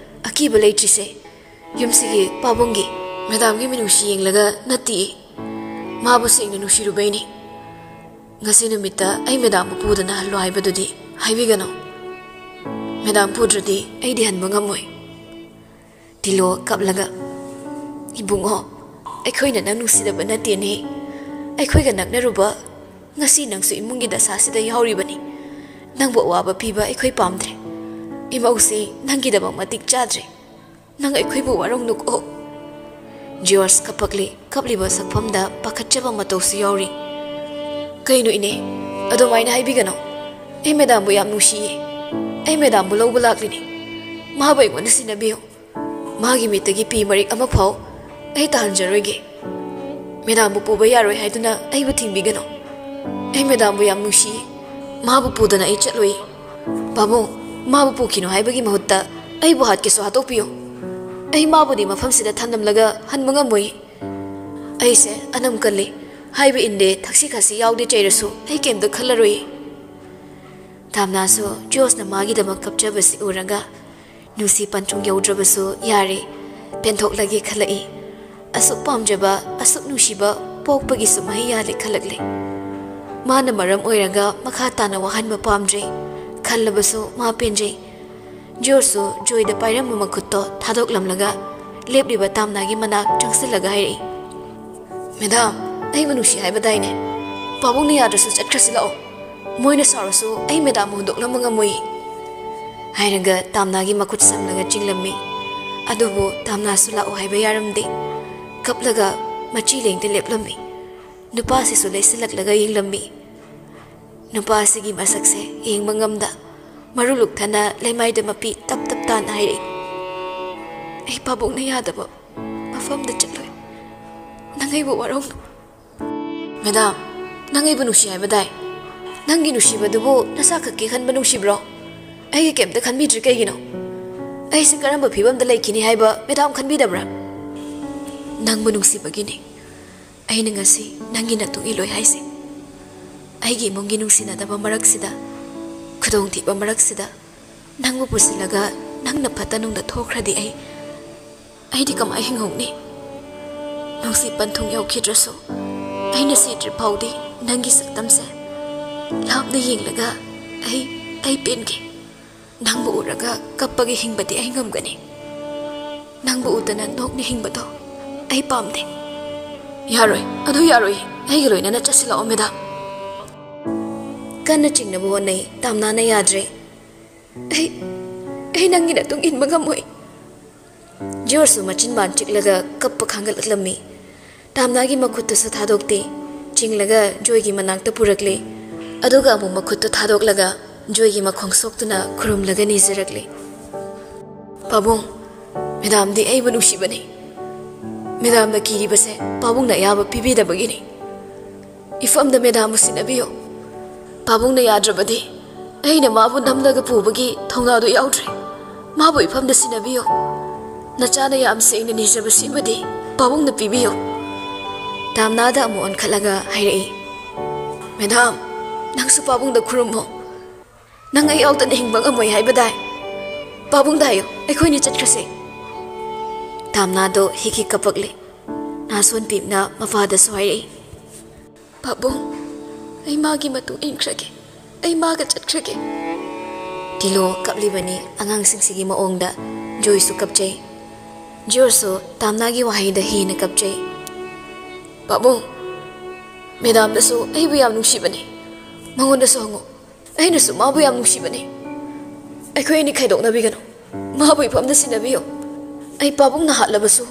ꯑꯀꯤꯕ ꯂꯩꯇ꯭ꯔꯤꯁꯦ ꯌꯨꯝꯁꯤꯒꯤ ꯄꯥꯕꯨꯡꯒꯤ, ꯃꯦꯗꯥꯝꯒꯤ ꯃꯤꯅꯨꯡꯁꯤ ꯌꯦꯡꯂꯒ ꯅꯠꯇꯤꯌꯦ꯫ ꯃꯥꯕꯨ ꯁꯦꯡꯅ ꯅꯨꯡꯁꯤꯔꯨꯕꯩꯅꯤ꯫ ꯉꯁꯤ ꯅꯨꯃꯤꯠꯇ ꯑꯩ ꯃꯦꯗꯥꯝꯕꯨ ꯄꯨꯗꯅ ꯍꯜꯂꯣ ꯍꯥꯏꯕꯗꯨꯗꯤ ꯍꯥꯏꯕꯤꯒꯅꯨ꯫ ꯃꯦꯗꯥꯝ ꯄꯨꯗ꯭ꯔꯗꯤ ꯑꯩꯗꯤ ꯍꯟꯕ ꯉꯝꯃꯣꯏ꯫" ꯇꯤꯂꯣ ꯀꯞꯂꯒ, "ꯏꯕꯨꯡꯉꯣ, ꯑꯩꯈꯣꯏꯅ ꯅꯪ ꯅꯨꯡꯁꯤꯗꯕ ꯅꯠꯇꯦꯅꯦ꯫ ꯑꯩꯈꯣꯏꯒ ꯅꯛꯅꯔꯨꯕ ꯉꯁꯤ ꯅꯪꯁꯨ ꯏꯃꯨꯡꯒꯤ ꯗꯁꯥꯁꯤꯗ ꯌꯥꯎꯔꯤꯕꯅꯤ꯫ ꯅꯪꯕꯨ ꯑꯋꯥꯕ ꯄꯤꯕ ꯑꯩꯈꯣꯏ ꯄꯥꯝꯗ꯭ꯔꯦ꯫ ꯏꯃꯧꯁꯤ ꯅꯪꯒꯤꯗꯃꯛ ꯃꯇꯤꯛ ꯆꯥꯗ꯭ꯔꯦ꯫ ꯅꯪ ꯑꯩꯈꯣꯏꯕꯨ ꯋꯥꯔꯧꯅꯨꯀꯣ꯫" ꯖꯣꯔꯖ ꯀꯞꯄꯛꯂꯤ꯫ ꯀꯞꯂꯤꯕ ꯁꯛꯐꯝꯗ ꯄꯥꯈꯠꯆꯕ ꯃꯇꯧꯁꯨ ꯌꯥꯎꯔꯤ꯫ "ꯀꯩꯅꯣ ꯏꯅꯦ, ꯑꯗꯨꯃꯥꯏꯅ ꯍꯥꯏꯕꯤꯒꯅꯨ꯫ ꯑꯩ ꯃꯦꯗꯥꯝꯕꯨ ꯌꯥꯝ ꯅꯨꯡꯁꯤꯌꯦ꯫ ꯑꯩ ꯃꯦꯗꯥꯝꯕꯨ ꯂꯧꯕ ꯂꯥꯛꯂꯤꯅꯤ꯫ ꯃꯥꯕꯨ ꯑꯩꯉꯣꯟꯗ ꯁꯤꯟꯅꯕꯤꯌꯨ꯫ ꯃꯥꯒꯤ ꯃꯤꯠꯇꯒꯤ ꯄꯤ ꯃꯔꯤꯛ ꯑꯃꯐꯥꯎ ꯑꯩ ꯇꯥꯍꯟꯖꯔꯣꯏꯒꯦ꯫ ꯃꯦꯗꯥꯝꯕꯨ ꯄꯨꯕ ꯌꯥꯔꯣꯏ ꯍꯥꯏꯗꯨꯅ ꯑꯩꯕꯨ ꯊꯤꯡꯕꯤꯒꯅꯨ꯫ ꯑꯩ ꯃꯦꯗꯥꯝꯕꯨ ꯌꯥꯝ ꯅꯨꯡꯁꯤꯌꯦ꯫ ꯃꯥꯕꯨ ꯄꯨꯗꯅ ꯑꯩ ꯆꯠꯂꯣꯏ꯫ ꯄꯥꯕꯨꯡ, ꯃꯥꯕꯨ ꯄꯨꯈꯤꯅꯨ ꯍꯥꯏꯕꯒꯤ ꯃꯍꯨꯠꯇ ꯑꯩꯕꯨ ꯍꯥꯠꯀꯦꯁꯨ ꯍꯥꯠꯇꯣꯛꯄꯤꯌꯨ꯫ ꯑꯩ ꯃꯥꯕꯨꯗꯤ ꯃꯐꯝꯁꯤꯗ ꯊꯝꯂꯝꯂꯒ ꯍꯟꯕ ꯉꯝꯃꯣꯏ꯫ ꯑꯩꯁꯦ ꯑꯅꯝ ꯀꯜꯂꯤ꯫ ꯍꯥꯏꯕ ꯏꯟꯗꯦ, ꯊꯛꯁꯤ ꯈꯥꯁꯤ ꯌꯥꯎꯗꯦ ꯆꯩꯔꯁꯨ ꯑꯩ ꯀꯩꯝꯇ ꯈꯜꯂꯔꯣꯏ꯫" ꯇꯥꯝꯅꯥꯁꯨ ꯖꯣꯔꯖꯅ ꯃꯥꯒꯤꯗꯃꯛ ꯀꯞꯆꯕꯁꯤ ꯎꯔꯒ ꯅꯨꯡꯁꯤ ꯄꯟꯊꯨꯡ ꯌꯧꯗ꯭ꯔꯕꯁꯨ ꯌꯥꯔꯦ, ꯄꯦꯟꯊꯣꯛꯂꯒꯦ ꯈꯜꯂꯛꯏ꯫ ꯑꯁꯨꯛ ꯄꯥꯝꯖꯕ, ꯑꯁꯨꯛ ꯅꯨꯡꯁꯤꯕ ꯄꯣꯛꯄꯒꯤꯁꯨ ꯃꯍꯩ ꯌꯥꯜꯂꯦ ꯈꯜꯂꯛꯂꯦ꯫ ꯃꯥꯅ ꯃꯔꯝ ꯑꯣꯏꯔꯒ ꯃꯈꯥ ꯇꯥꯅ ꯋꯥꯍꯟꯕ ꯄꯥꯝꯗ꯭ꯔꯦ꯫ ꯈꯜꯂꯕꯁꯨ ꯃꯥ ꯄꯦꯟꯖꯩ꯫ ꯖꯣꯔꯖꯁꯨ ꯖꯣꯏꯗ ꯄꯥꯏꯔꯝꯕ ꯃꯈꯨꯠꯇꯣ ꯊꯥꯗꯣꯛꯂꯝꯂꯒ ꯂꯦꯞꯂꯤꯕ ꯇꯥꯝꯅꯥꯒꯤ ꯃꯅꯥꯛ ꯆꯪꯁꯤꯜꯂꯒ ꯍꯥꯏꯔꯛꯏ, "ꯃꯦꯗꯥꯝ, ꯑꯩꯕꯨ ꯅꯨꯡꯁꯤ ꯍꯥꯏꯕꯗꯥꯏꯅꯦ? ꯄꯥꯕꯨꯡꯅ ꯌꯥꯗ꯭ꯔꯁꯨ ꯆꯠꯈ꯭ꯔꯁꯤ ꯂꯥꯛꯑꯣ꯫ ꯃꯣꯏꯅ ꯁꯥꯎꯔꯁꯨ ꯑꯩ ꯃꯦꯗꯥꯝꯕꯨ ꯍꯨꯟꯗꯣꯛꯂꯝꯕ ꯉꯝꯃꯣꯏ"꯫ ꯍꯥꯏꯔꯒ ꯇꯥꯝꯅꯥꯒꯤ ꯃꯈꯨꯠ ꯁꯝꯂꯒ ꯆꯤꯡꯂꯝꯃꯤ꯫ ꯑꯗꯨꯕꯨ ꯇꯥꯝꯅꯥꯁꯨ ꯂꯥꯛꯑꯣ ꯍꯥꯏꯕ ꯌꯥꯔꯝꯗꯦ꯫ ꯀꯞꯂꯒ ꯃꯆꯤ ꯂꯦꯡꯗ ꯂꯦꯞꯂꯝꯃꯤ꯫ ꯅꯨꯄꯥꯁꯤꯁꯨ ꯂꯩꯁꯤꯜꯂꯛꯂꯒ ꯌꯦꯡꯂꯝꯃꯤ꯫ ꯅꯨꯄꯥ ꯑꯁꯤꯒꯤ ꯃꯁꯛꯁꯦ ꯌꯦꯡꯕ ꯉꯝꯗ ꯃꯔꯨ ꯂꯨꯛꯊꯅ ꯂꯩꯃꯥꯏꯗ ꯃꯄꯤ ꯇꯞ ꯇꯞ ꯇꯥꯅ ꯍꯥꯏꯔꯛꯏ, "ꯑꯩ ꯄꯥꯕꯨꯡꯅ ꯌꯥꯗꯕ ꯃꯐꯝꯗ ꯆꯠꯂꯣꯏ꯫ ꯅꯪ ꯑꯩꯕꯨ ꯋꯥꯔꯧꯅꯨ"꯫ "ꯃꯦꯗꯥꯝ, ꯅꯪ ꯑꯩꯕꯨ ꯅꯨꯡꯁꯤ ꯍꯥꯏꯕꯗꯥꯏ? ꯅꯪꯒꯤ ꯅꯨꯡꯁꯤꯕꯗꯨꯕꯨ ꯅꯁꯥ ꯈꯛꯀꯤ ꯈꯟꯕ ꯅꯨꯡꯁꯤꯕ꯭ꯔꯣ? ꯑꯩꯒꯤ ꯀꯩꯝꯇ ꯈꯟꯕꯤꯗ꯭ꯔꯤ ꯀꯩꯒꯤꯅꯣ? ꯑꯩꯁꯦ ꯀꯔꯝꯕ ꯐꯤꯕꯝꯗ ꯂꯩꯈꯤꯅꯤ ꯍꯥꯏꯕ ꯃꯦꯗꯥꯝ ꯈꯟꯕꯤꯗꯕ꯭ꯔꯥ? ꯅꯪꯕꯨ ꯅꯨꯡꯁꯤꯕꯒꯤꯅꯤ ꯑꯩꯅ ꯉꯁꯤ ꯅꯪꯒꯤ ꯅꯇꯨꯡ ꯏꯜꯂꯣꯏ ꯍꯥꯏꯁꯦ꯫ ꯑꯩꯒꯤ ꯏꯃꯨꯡꯒꯤ ꯅꯨꯡꯁꯤꯅꯗꯕ ꯃꯔꯛꯁꯤꯗ, ꯈꯨꯗꯣꯡꯊꯤꯕ ꯃꯔꯛꯁꯤꯗ ꯅꯪꯕꯨ ꯄꯨꯁꯤꯜꯂꯒ ꯅꯪꯅ ꯐꯠꯇ ꯅꯨꯡꯗ ꯊꯣꯛꯈ꯭ꯔꯗꯤ ꯑꯩ, ꯑꯩꯗꯤ ꯀꯃꯥꯏ ꯍꯤꯡꯍꯧꯅꯤ? ꯅꯨꯡꯁꯤ ꯄꯟꯊꯨꯡ ꯌꯧꯈꯤꯗ꯭ꯔꯁꯨ ꯑꯩꯅ ꯁꯤꯗ꯭ꯔꯤ ꯐꯥꯎꯗꯤ ꯅꯪꯒꯤ ꯁꯛꯇꯝꯁꯦ ꯂꯥꯞꯅ ꯌꯦꯡꯂꯒ ꯑꯩ, ꯑꯩ ꯄꯦꯟꯒꯦ꯫ ꯅꯪꯕꯨ ꯎꯔꯒ ꯀꯞꯄꯒ ꯍꯤꯡꯕꯗꯤ ꯑꯩ ꯉꯝꯒꯅꯤ꯫ ꯅꯪꯕꯨ ꯎꯗꯅ ꯅꯣꯛꯅ ꯍꯤꯡꯕꯗꯣ ꯑꯩ ꯄꯥꯝꯗꯦ"꯫ "ꯌꯥꯔꯣꯏ, ꯑꯗꯨ ꯌꯥꯔꯣꯏ꯫ ꯑꯩꯒ ꯂꯣꯏꯅꯅ ꯆꯠꯁꯤꯜꯂꯛꯑꯣ, ꯃꯦꯗꯥꯝ"꯫ ꯀꯟꯅ ꯆꯤꯡꯅꯕ ꯍꯣꯠꯅꯩ꯫ ꯇꯥꯝꯅꯥꯅ ꯌꯥꯗ꯭ꯔꯦ꯫ "ꯑꯩ, ꯑꯩ ꯅꯪꯒꯤ ꯅꯇꯨꯡ ꯏꯟꯕ ꯉꯝꯃꯣꯏ"꯫ ꯖꯣꯔꯖꯁꯨ ꯃꯆꯤꯟꯕꯥꯟ ꯆꯤꯛꯂꯒ ꯀꯞꯄ ꯈꯥꯡꯒꯠꯂꯛꯂꯝꯃꯤ꯫ ꯇꯥꯝꯅꯥꯒꯤ ꯃꯈꯨꯠꯇꯨꯁꯨ ꯊꯥꯗꯣꯛꯇꯦ꯫ ꯆꯤꯡꯂꯒ ꯖꯣꯏꯒꯤ ꯃꯅꯥꯛꯇ ꯄꯨꯔꯛꯂꯦ꯫ ꯑꯗꯨꯒ ꯑꯃꯨꯛ ꯃꯈꯨꯠꯇꯨ ꯊꯥꯗꯣꯛꯂꯒ ꯖꯣꯏꯒꯤ ꯃꯈꯣꯡ ꯁꯣꯛꯇꯨꯅ ꯈꯨꯔꯨꯝꯂꯒ ꯅꯤꯖꯔꯛꯂꯦ꯫ "ꯄꯥꯕꯨꯡ, ꯃꯦꯗꯥꯝꯗꯤ ꯑꯩꯕꯨ ꯅꯨꯡꯁꯤꯕꯅꯤ꯫ ꯃꯦꯗꯥꯝꯅ ꯀꯤꯔꯤꯕꯁꯦ ꯄꯥꯕꯨꯡꯅ ꯑꯌꯥꯕ ꯄꯤꯕꯤꯗꯕꯒꯤꯅꯤ꯫ ꯏꯐꯝꯗ ꯃꯦꯗꯥꯝꯕꯨ ꯁꯤꯟꯅꯕꯤꯌꯨ꯫ ꯄꯥꯕꯨꯡꯅ ꯌꯥꯗ꯭ꯔꯕꯗꯤ ꯑꯩꯅ ꯃꯥꯕꯨ ꯅꯝꯂꯒ ꯄꯨꯕꯒꯤ ꯊꯧꯅꯥꯗꯨ ꯌꯥꯎꯗ꯭ꯔꯦ꯫ ꯃꯥꯕꯨ ꯏꯐꯝꯗ ꯁꯤꯟꯅꯕꯤꯌꯨ꯫ ꯅꯆꯥꯅ ꯌꯥꯝ ꯁꯦꯡꯅ ꯅꯤꯖꯕꯁꯤꯃꯗꯤ ꯄꯥꯕꯨꯡꯅ ꯄꯤꯕꯤꯌꯨ"꯫ ꯇꯥꯝꯅꯥꯗ ꯑꯃꯨꯛ ꯑꯣꯟꯈꯠꯂꯒ ꯍꯥꯏꯔꯛꯏ, "ꯃꯦꯗꯥꯝ, ꯅꯪꯁꯨ ꯄꯥꯕꯨꯡꯗ ꯈꯨꯔꯨꯝꯃꯣ"꯫ "ꯅꯪ ꯑꯩ ꯌꯥꯎꯗꯅ ꯍꯤꯡꯕ ꯉꯝꯃꯣꯏ ꯍꯥꯏꯕꯗꯥꯏ? ꯄꯥꯕꯨꯡꯗ ꯍꯥꯏꯌꯨ, ꯑꯩꯈꯣꯏꯅꯤ ꯆꯠꯈ꯭ꯔꯁꯦ꯫" ꯇꯥꯝꯅꯥꯗꯣ ꯍꯤꯛ ꯍꯤꯛ ꯀꯞꯄꯛꯂꯦ꯫ ꯅꯥꯁꯣꯟ ꯄꯤꯞꯅ ꯃꯄꯥꯗꯁꯨ ꯍꯥꯏꯔꯛꯏ, "ꯄꯥꯕꯨꯡ, ꯑꯩ ꯃꯥꯒꯤ ꯃꯇꯨꯡ ꯏꯟꯈ꯭ꯔꯒꯦ, ꯑꯩ ꯃꯥꯒ ꯆꯠꯈ꯭ꯔꯒꯦ꯫" ꯇꯤꯂꯣ ꯀꯞꯂꯤꯕꯅꯤ꯫ ꯑꯉꯥꯡꯁꯤꯡꯁꯤꯒꯤ ꯃꯑꯣꯡꯗ ꯖꯣꯏꯁꯨ ꯀꯞꯆꯩ꯫ ꯖꯣꯔꯖꯁꯨ ꯇꯥꯝꯅꯥꯒꯤ ꯋꯥꯍꯩꯗ ꯍꯦꯟꯅ ꯀꯞꯆꯩ꯫ "ꯄꯥꯕꯨꯡ, ꯃꯦꯗꯥꯝꯅꯁꯨ ꯑꯩꯕꯨ ꯌꯥꯝ ꯅꯨꯡꯁꯤꯕꯅꯤ꯫ ꯃꯉꯣꯟꯗꯁꯨ ꯍꯪꯉꯨ꯫ ꯑꯩꯅꯁꯨ ꯃꯥꯕꯨ ꯌꯥꯝ ꯅꯨꯡꯁꯤꯕꯅꯤ꯫ ꯑꯩꯈꯣꯏ ꯑꯅꯤ ꯈꯥꯏꯗꯣꯛꯅꯕꯤꯒꯅꯨ꯫ ꯃꯥꯕꯨ ꯏꯐꯝꯗ ꯁꯤꯟꯅꯕꯤꯌꯨ꯫ ꯑꯩ ꯄꯥꯕꯨꯡꯅ ꯍꯥꯠꯂꯕꯁꯨ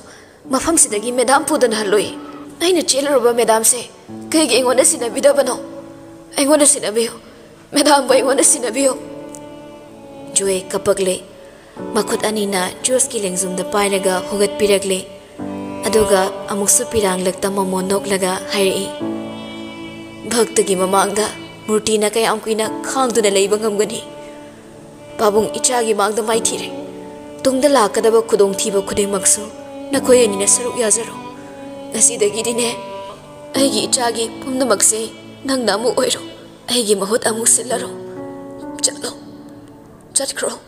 ꯃꯐꯝꯁꯤꯗꯒꯤ ꯃꯦꯗꯥꯝ ꯄꯨꯗꯅ ꯍꯜꯂꯣꯏ꯫ ꯑꯩꯅ ꯆꯦꯜꯂꯨꯔꯕ ꯃꯦꯗꯥꯝꯁꯦ ꯀꯩꯒꯤ ꯑꯩꯉꯣꯟꯗ ꯁꯤꯟꯅꯕꯤꯗꯕꯅꯣ? ꯑꯩꯉꯣꯟꯗ ꯁꯤꯟꯅꯕꯤꯌꯨ꯫ ꯃꯦꯗꯥꯝꯕꯨ ꯑꯩꯉꯣꯟꯗ ꯁꯤꯟꯅꯕꯤꯌꯨ꯫" ꯖꯣꯏ ꯀꯞꯄꯛꯂꯦ꯫ ꯃꯈꯨꯠ ꯑꯅꯤꯅ ꯖꯣꯔꯖꯀꯤ ꯂꯦꯡꯖꯨꯝꯗ ꯄꯥꯏꯔꯒ ꯍꯨꯒꯠꯄꯤꯔꯛꯂꯦ꯫ ꯑꯗꯨꯒ ꯑꯃꯨꯛꯁꯨ ꯄꯤꯔꯥꯡꯂꯛꯇ ꯃꯣꯃꯣꯟ ꯅꯣꯛꯂꯒ ꯍꯥꯏꯔꯛꯏ, "ꯚꯛꯇꯒꯤ ꯃꯃꯥꯡꯗ ꯃꯨꯔꯇꯤꯅ ꯀꯌꯥꯝ ꯀꯨꯏꯅ ꯈꯥꯡꯗꯨꯅ ꯂꯩꯕ ꯉꯝꯒꯅꯤ? ꯄꯥꯕꯨꯡ ꯏꯆꯥꯒꯤ ꯃꯥꯡꯗ ꯃꯥꯏꯊꯤꯔꯦ꯫ ꯇꯨꯡꯗ ꯂꯥꯛꯀꯗꯕ ꯈꯨꯗꯣꯡꯊꯤꯕ ꯈꯨꯗꯤꯡꯃꯛꯁꯨ ꯅꯈꯣꯏ ꯑꯅꯤꯅ ꯁꯔꯨꯛ ꯌꯥꯖꯔꯣ꯫ ꯉꯁꯤꯗꯒꯤꯗꯤꯅꯦ, ꯑꯩꯒꯤ ꯏꯆꯥꯒꯤ ꯄꯨꯝꯅꯃꯛꯁꯦ ꯅꯪꯅ ꯑꯃꯨꯛ ꯑꯣꯏꯔꯣ꯫ ꯑꯩꯒꯤ ꯃꯍꯨꯠ ꯑꯃꯨꯛ ꯁꯤꯜꯂꯔꯣ꯫ ꯆꯠꯂꯣ, ꯆꯠꯈ꯭ꯔꯣ꯫"